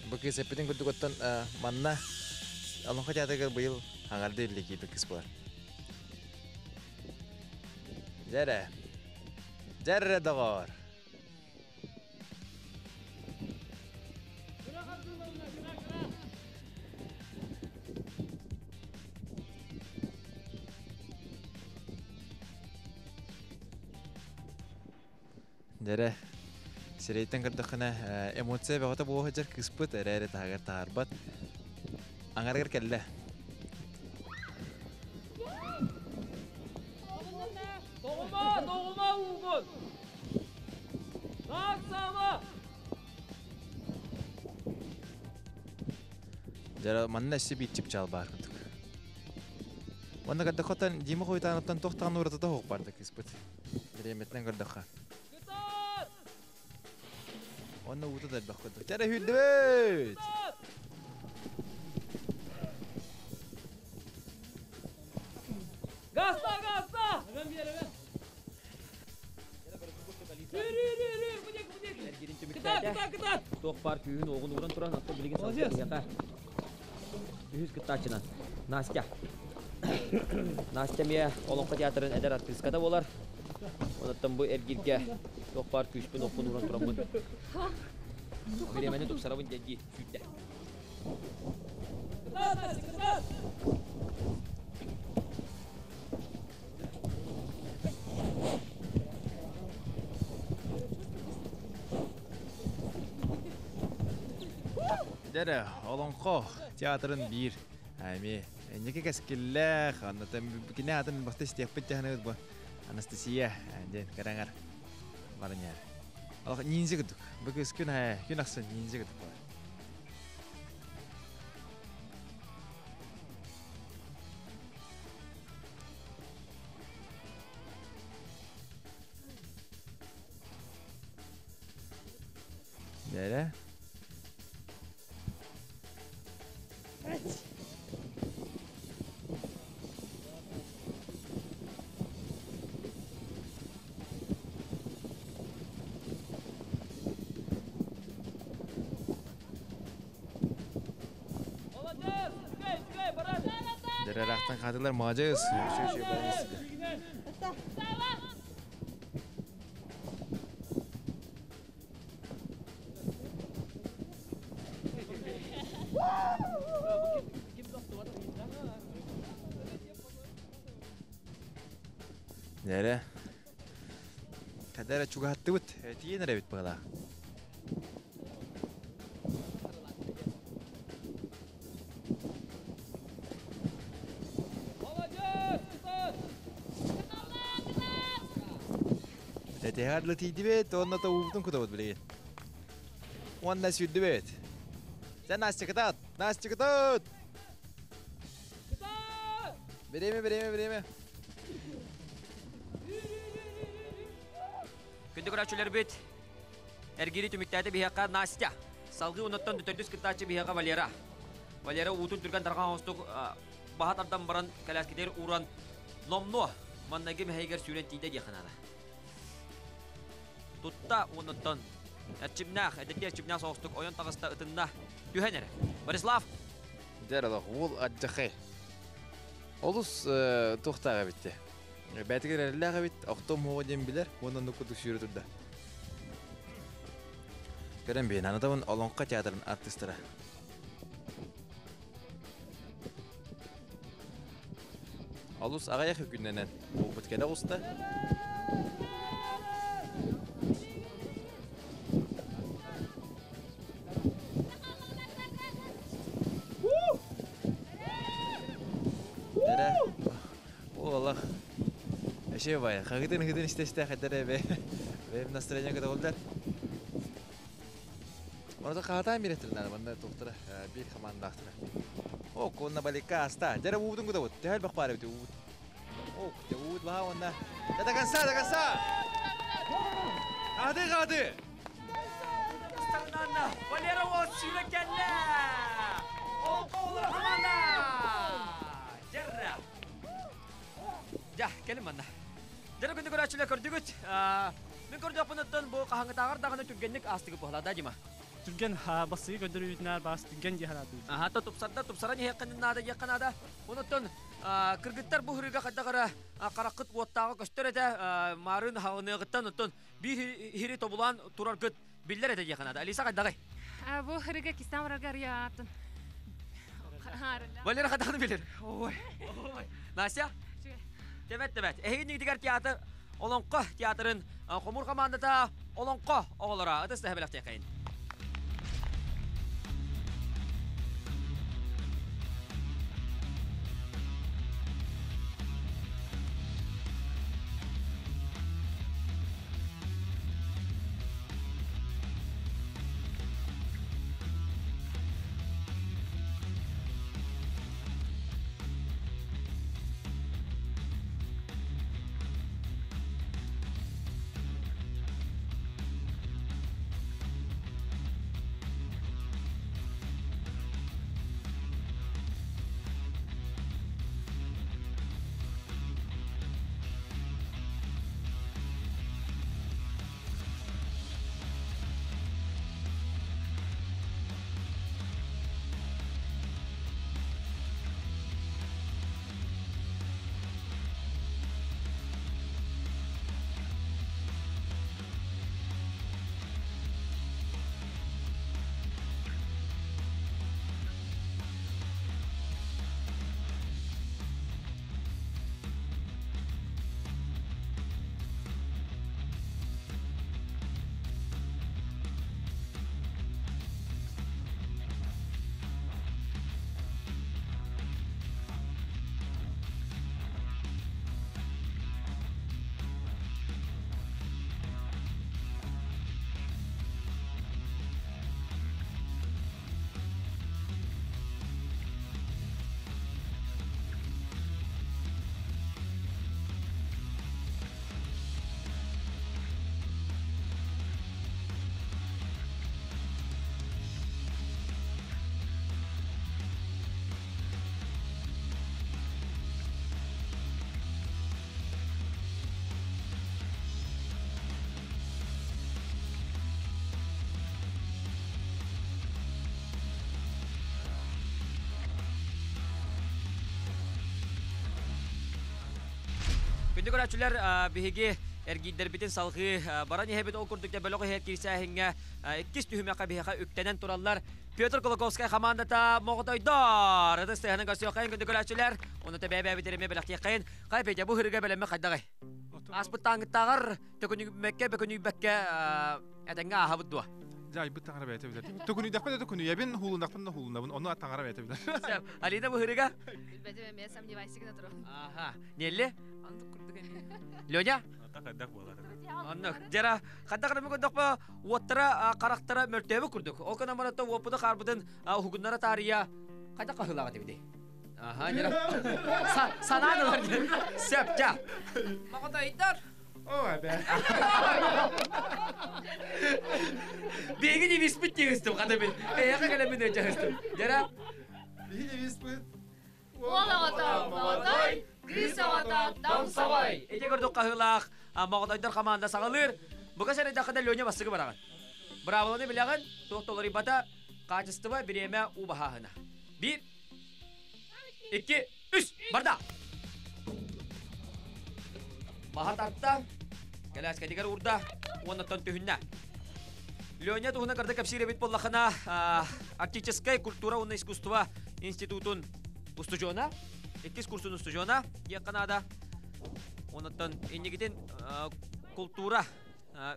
Бу кыыс эппитин курдук оттон манна Олоҥхо театрыгар быйыл хаҥарды иллэ киирбит кыыс буолар. Дьэрэ. Дьэрре доҕоор. Дьэрэ, сирэйтэн көрдөххүнэ эмоция бөҕөтө буола сылдьар кыыспыт эрээри таһыгар таһаарбат. Аҥарыгар кэллэ. Тоҕума, тоҕума уугун! Так саама! Дьэ, манна өссө биир чыпчаал баар курдук. Уонна көрдөххө Дима Хойутааныттан туох даҕаны уратыта суох баар да кыыспыт. Бириэмэтинэн көрдөххө. Уонна уута да элбэх курдук. Чэ, сүүрдүбүт! Газта, газта! Кытаат, кытаат, кытаат! Туох баар күүһүн уоҕун ууран туран, оттон билигин салгыы биһиэхэ үһүс кыттааччынан Настя. Настя эмиэ Олоҥхо театрын эдэр артыыската буолар. Онуттан бу эргииргэ туох баар күүспүн уохпун ууран тураммын бириэмэни тупсарабын диэн дии сүүрдэ. Кытаат, Настя, кытаат! Дьэрэ, Олоҥхо театрын биир эмиэ инники кэскиллээх, кини аатын баста истиэхпит дьаһаныгыт бу Анастасия диэн кэрэҥэр барыньар. Олох ниндзя курдук. Бу кыыс күн күн ахсын ниндзя курдук буолар. Дьэрэ. Дьэрэ хаатылар маладьыас. Үчүгэй Нэрэ. Кадара чугаһаттыбыт. Тиийэн эрэбит быһалаах. Этиһэр тиийдибит, онно да уубутун кутабыт билигин. Уонна сүүрдүбүт. Сен Настя кытаат! Настя кытаат! Время, время, время. Күндү көрөөччүлэрбит, эргири түмүктээтэ биһиэхэ Настя. Салгыы оннуттан төрдүс кыттааччы биһиэхэ Валера. Валера уутун түргэн тарҕаан оҥостук баһа тардан баран кэлээскитигэр ууран номнуо маннайгы мэһэйигэр сүүрэн тиийдэ диэххэ наада. Тутта уонуттан эрчимнээх, эдэрдии эрчимнээх соҕустук ойон таҕыста ытынна түһэн эрэ. Борислав! Дьэр олох уол аддьахай. Олус туохтаах эбит те. Бээтигэр эрэллээх эбит, охтом уоҕа диэн билэр, уонна оннук курдук сүүрэ турда. Көрөн биһин, анатабын Олоҥхо театрын артыыстара. Олус аҕыйах күннэнэн буолбут кэлэ оҕуста. Дэрэ, олох Эше бай, хагытын хытын истэ-истэ хэтэр эбэ. Бэйэм настроение көтөҕүллэр. Оното хаатаан биэрэтирнээр манна туохтара биир хамаандаахтара. О, куонна баликка аста. Дьэрэ уубутун кутабыт. Төһө элбэх баар эбит уубут. О, дьэ уубут баһа уонна. Да до конца, до конца! Хааты, хааты! Старынан Валера уол сүүрэ кэллэ! Олоҥхо оҕолоро хамаанда! Дьэррэ! Дьэ, кэлин манна. Дьэ, күндү көрөөччүлэр көрдүгүт. Мин көрдөхпүнүттэн бу хаһаҥҥытааҕар даҕаны түргэнник аастыгы буолла да, Дима? Түргэн бастыгы көрдөрүүтүнээр баас түргэн дии санаатыбыт. Аха, то тупсарда, тупсаран иһиэххин наада диэххэ наада. Онуттан кыргыттар бу хырыыга хайдах эрэ хараххыт уоттааҕа көстөр этэ, маарын хаҕыныаҕыттан оттон биир иһири тобулаан тураргыт биллэр этэ диэххэ наада. Алиса хайдаҕый? Бу хырыга кистан барарга арыйаатын. Валера хайдаҕын билэр. Ой. Настя? Тэбэт тэбэт. Эһиги нигдигэр театр Олоҥхо театрын хомуур командата Олоҥхо оҕолоро ытыс таһа бэлэхтиэххэйин. Күндү көрөөччүлэр, биһиги эргиирдэрбитин салҕыы баран иһэбит. Ол курдук бөлөх иһэр киирсээһиҥҥэ иккис түһүмэххэ биһиэхэ үктэнэн тураллар. Петр Кулаковскай хамаандата Моҕотойдор! Ытыс тыаһынан көрсүөххэйин күндү көрөөччүлэр. Ону тэбээ-бээбит эремэ бэлэхтиэххэйин. Хай Петя, бу һырыга бэлэммэ хайдаҕай? Ааспыт тааңыттааҕар төкүнүйбэккэ, бөкүнүйбэккэ этэҥҥэ ааһабыт дуо? Дьэ, айбыт таҥара бэйэтэ билэр. Төкүнүйдэхпин да төкүнүйэбин, хуулунахпын да хуулунабын. Ону таҥара бэйэтэ билэр. Алина бу һырыга? Билбэтим эмиэ сомневайся гына турар. Аха. Нелли? Онтук курдук эмиэ. Леня? Ата хайдах буолар? Оннук. Дьара, ханна гына көрдөхпө, уоттара харахтара мөлтөөбүт курдук. Ол гынан баран уоппуту хаарбытын уһугуннара таарыйа хайда хаһыылаах этибитий? Аха, дьара. Санаан ылар диэн. Сөп, жа. Моҕотойдор. О, эбэ. Биһиги девизпит тиһистим, хата мин. Эйэхэ кэлэммин өйдьөһүстүм. Дьара. Биһиги девизпит. Уол оҕото моҕотой, кыыс оҕото тоҥсоҕой. Ити курдук хаһыылаах моҕотойдор команда саҕалыыр. Бука сэрэйдэххинэ Леня бастакы бараҕын. Быраабыланы билэҕин, туох толоруйбата, качество, бириэмэ, уу баһааһына. Биир, икки, үс, барда! Баһа тарта, кэлээскэтигэр уурда, уоннаттан түһүннэ. Леня туһунан кырда кэпсиир эбит буоллахына, Арктическай культура уонна искусство институтун устудьуона, иккис курсун устудьуона диэххэ наада. Онуттан инникитин култуура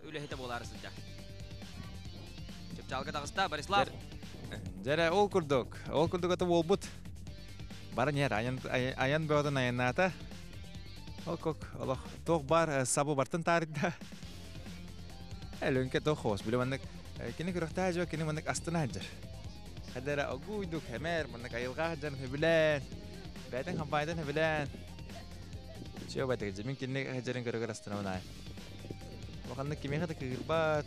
үлэһитэ буолаары сылдьар. Чыпчаалга таҕыста Борислав. Дьэрэ ол курдук, ол курдук аты буолбут. Баран иһэр айан, айан бөҕөтүн айаннаата. Ол кок, олох туох баар сабы бартын таарыйда. Өлөҥкө туох хоос, били маннык кини күрэхтэһэ дьо кини маннык астына сылдьар. Хадара огуйдук хэмэр маннык айылҕа сылдьан хөбүлээн, бэйэтин хампаанньатын хөбүлээн. Чүө байтыгы мин кинини сылдьарын көрөгөр астынабын аай. Улаханнык кимиэхэ да кыырбат,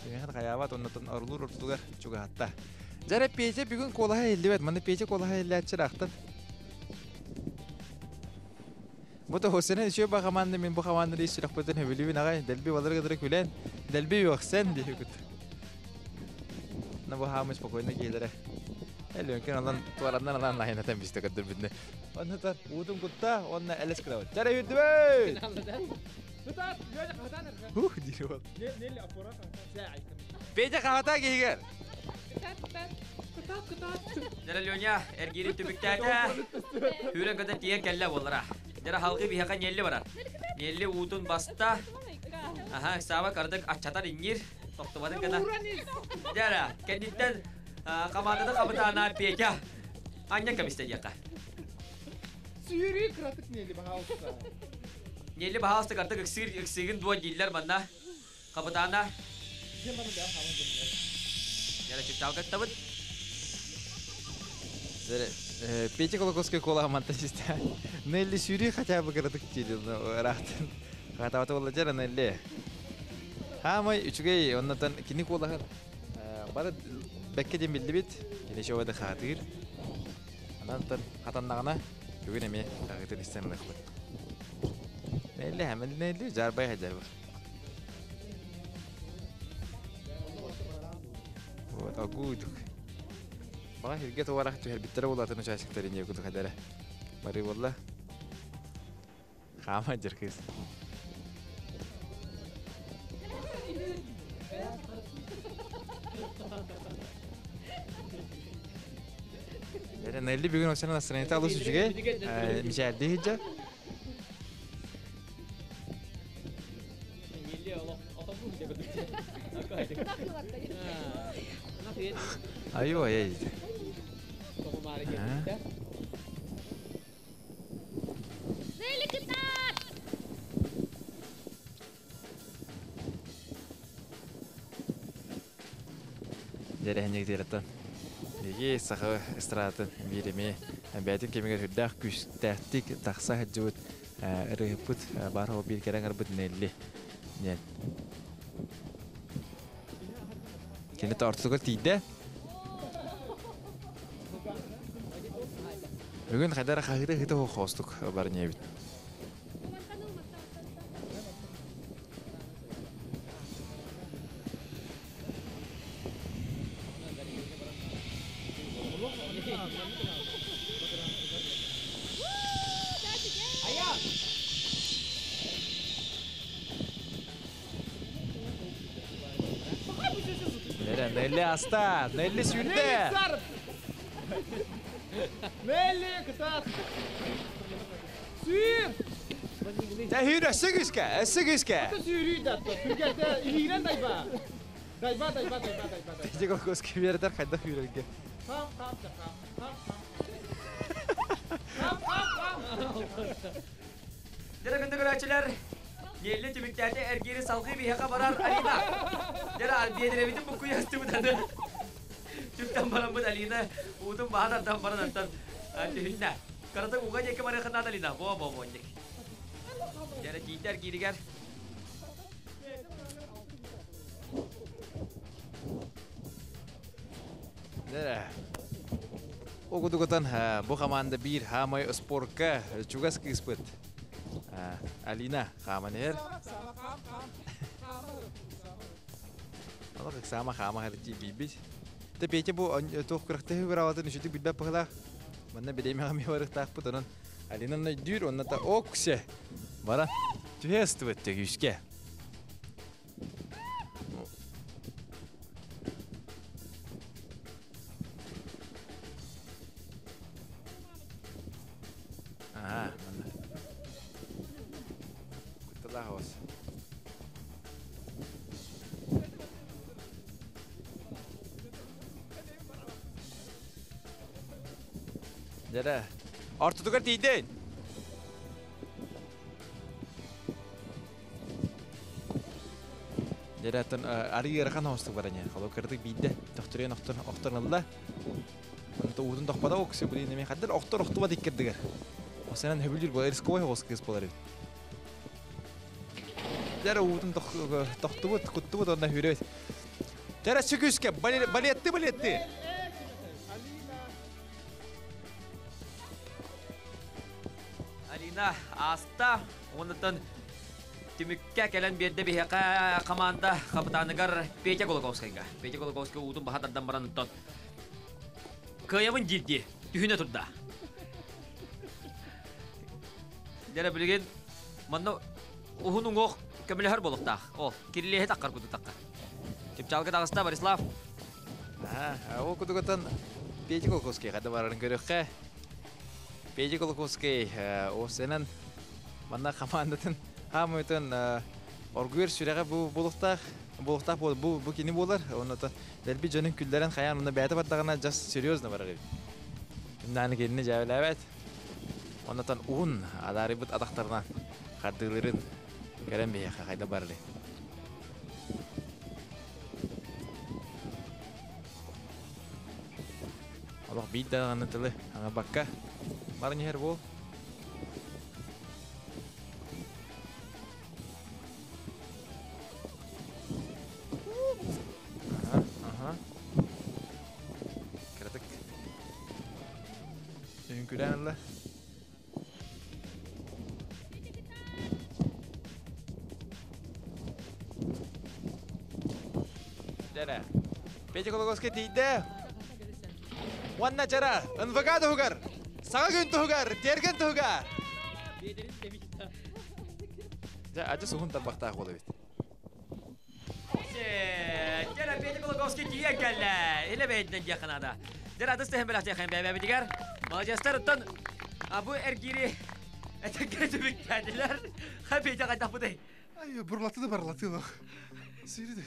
кимиэхэ да хайаабат, оннотон орулуур ортотугар чугаһатта. Дьэ Петя бүгүн куолаһа иһиллибэт, манна Петя куолаһа иһиллээччи ыраахтан. Бу тоһусена үчүгэй ба команда мин бу команданы ис сүрэхпиттэн сөбүлүүбүн аҕай, дэлби балары кытары күлэн, дэлби үөхсэн диэбит. На бу хаамы спокойно киэлэрэ. Элүөнкэн алан туараннан алан лайынатан бисте көрдөрбүтүнэ. Оннутар уутун кутта, онна элес кылабыт. Чара үрдүбэй! Ух, диир ол. Петя хаһата киһигэр. Дьэ, Леня эргиирин түмүктээтэ. Үүрэн көтөн тиийэн кэллэ буоллара. Дьэ, халгы биһиэхэ ньиэлли барар. Ньиэлли уутун баста. Аха, Сааба кардык аччатар иҥниир. Тохтубатын гына. Дьэ, кэнниттэн хамаанданы хабытаана Петя анньан кэбистэ диэххэ. Сүүрүү кыратык ньиэлли баһаалыста. Ньиэлли баһаалыста кардык ыксыыр ыксыыгын дуо дииллэр манна. Хабытаана. Яра чыптаалга ыттабыт. Петя Колокоской кола монтажиста. Нелли сүүрүү хотя бы кыратык диир ыраахтан. Хатабата болла жара Нелли. Хаамай үчүгэй оннотон кини куолаһын бары бэккэ диэн биллибит. Кини шоуада хаатыыр. Анантан хатаннаҕына бүгүн эмиэ хаһыытын истэн ылыахпыт. Нелли хэмэл Нелли жарбай хажарбар. Вот, агуйдук. Баҕа сиргэ туорах түһэрбиттэрэ буолатын учаастактар инье кудук хадара. Бары болла. Хаама дьэр кыыс. Нелли бүгүн оксана настроениета алыс үчүгэй. Мичээрдии сылдьар. Айуу ай Дьэрэһинньик диэрэтэн. Биһиги саха эстрадатын биир эмиэ бэйэтин кэмигэр үрдээх күүстээхтик тахса сылдьыбыт ырыһыппыт баар ол биир кэрэ аҥарбыт Нелли диэн. Кини ортотугар тиийдэ. Бүгүн хайдара хаһыыта ыһыта хоостук барньыйабыт. Нелли аста, Нелли сүүрдэ. Нелли кытаат. Сүүр! Дэ хүүр өссө күүскэ, өссө күүскэ. Сүүрүү да, түргэтэ илиинэн дайба. Дайба, дайба, дайба, дайба. Ити колхозка биэрдэр хайдах үүрэргэ. Хам, хам, хам, хам, хам. Хам, хам, хам. Дьэ, күндү көрөөччүлэр, Нелли түмүктээтэ эргиири салгыы биһиэхэ барар Алина. Дьэ, биэдэребитин буккуйа ыстыбыт аны. Түптэн бараммыт Алина уутун баһа тардан баран антан түһүннэ. Карата уга диэки барыахын Алина. Бо бо бо дик. Дьэ, тиийдэ эргииригэр. Дэрэ. Огудугутан бу команда биир хаамай спортка чугас кыыспыт. Алина хааман иһэр. Олох ыксаама хаама хәрти бийбит. Те Петя бу туох күрэхтэһи быраабатын үчүтүк билбэт быһылаах. Манна бириэмэҕэ эмиэ барыахтаахпыт онон Алина өйдүүр онно та оксе бара түһэ ыстыбыт төгүүскэ. Аа, манна. Кутталаах оҕус. Дьэрэ. Ортотугар тиийдин. Дьэрэ, арыы ыарахан оҕустук баран Холо кырдык биирдэ төхтөрүйэн охтор охторон ылла. Онто уутун тохпода оксу билин эми хаддар охтор охтубат иккирдигэр. Осенан хөбүлүр буолар рисковой оҕус кыыс буолар эбит. Дьэрэ уутун тохтубут, куттубут онно хүрөт. Дьэрэ сүкүскэ балетты балетты. Алина ааста, оннуттан түмүккэ кэлэн биэрдэ биһиэхэ команда хапытааныгар Петя Кулаковскайга. Петя Кулаковскай уутун баһа тардан баран оттон кыайабын диирдии түһүнэ турда. Дьэрэ билигин манна уһун уҥуох көмөлөһөр буолуохтаах. Ол, кирилиэһи таххар курдук таххар. Чыпчаалга таҕыста Борислав. Ол кудугутан Петя Кулаковский хада барарын көрүөххэ. Петя Кулаковский осенан манна командатын хаамыытын оргуйар сүрэҕэ бу булуктаах булуктаах бу бу кини буолар. Онно дэлби дьонун күллэрэн хайаан онно бэйэтэ бардаҕына жас серьезно барар эбит. Кимнааны кинини дьээбэлээбэт. Оннотон уһун адаарыйбыт атахтарынан хардыылырын көрөн биһиэхэ хайда барарый. Олох биир даҕаны тылы аҥарбакка баран иһэр буол. Аха, аха. Кыратык. Үҥкүлээн ылла. Дьэрэ. Петя Кулаковскай тиийдэ. Уонна чара, НВК туһугар, саҥа күн туһугар, тиэргэн туһугар. Дьэ, адьас уһун тарбахтаах буола эбит. Дьэрэ, Петя Кулаковский тиийэн кэллэ. Илэ бэйэтинэн диэххэ наада. Дьэрэ, адыс тэһэн бэлэхтиэххин бэйэбитигэр. Маладьыастар, оттон бу эргиири этэҥҥэ түмүктээтилэр. Ха, Петя хайдахпытый? Ай, бурлаты да барлаты лох. Сири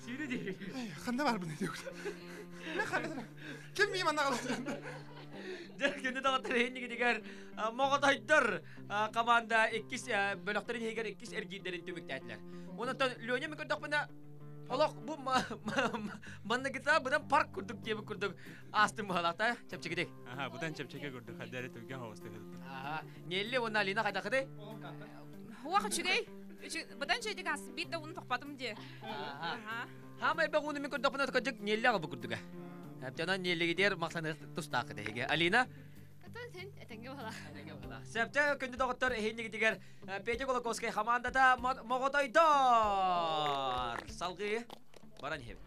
Сири ди. Ай, ханна бар бу диyor. Не ханна? Ким мии манна қалады? Дьэ, күнү доҕоттор иһиннигитигэр моҕотойдор команда иккис бөлөхтөрүн иһигэр иккис эргиирдэрин түмүктээтилэр. Онон Леня мен көрдөхпүнэ олох бу манныгыта быдан парк курдук диэбит курдук аастын быһалаата чэпчэкитик. Аха, будан чэпчэки курдук хаддары түргэн хоҕустук ыытта. Аха, Нелли уонна Алина хайдахыты? Уах үчүгэй. Быдан чэйдик ас биир да уун тохпатым дии. Аха. Хаама элбэх ууну мен көрдөхпүнэ кырдьык Нелли аҕалбыт курдуга. Эптэнэн Неллигитер махсаны тустаах эһиги. Алина? Атын син этэҥҥэ буолла. Сөптө күндү доҕоттор эһииннигитигэр Петя Кулаковскай хамаандата моҕотойдор! Салгыы баран иһэбит.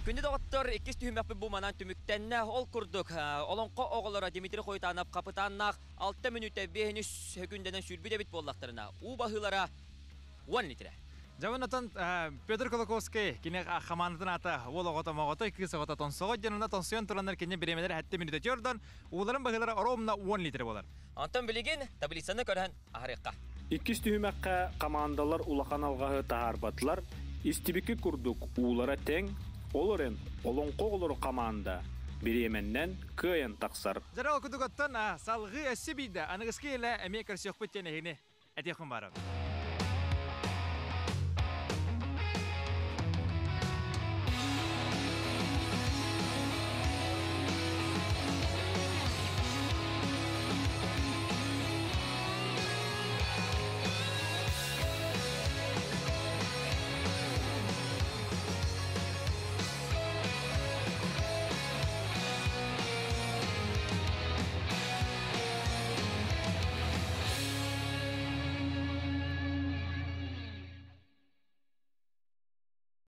Күндү доҕоттор, иккис түһүмэхпит бу манан түмүктэннэ. Ол курдук, олоҥхо оҕолоро Дмитрий Хойтанов хапытааннаах 6 мүнүүтэ 5 сөкүүндэнэн сүүрбүт эбит буоллахтарына, уу баһыылара 10 литрэ. Дьабын отон Петр Кулаковский кини хамаандатын аата уол оҕото моҕотой, кыыс оҕото тонсоҕо диэн онно тонсуйан тураннар кини бириэмэлэр 7 мүнүүтэ тиордон, ууларын баһыылара оромна 10 литрэ буолар. Онтон билигин таблицаны көрөн аһарыахха. Иккис түһүмэххэ хамаандалар улахан алҕаһы таһаарбатылар, истибикки курдук уулара тэҥ, ол эрэн олоҥхо оҕолоро хамаанда бириэмэннэн кыайан тахсар. Дьара ол курдук оттон салҕыы өссө биирдэ аныгыскы илэ эмиэ көрсүөхпүт диэн эһигини этиэхпин баарым.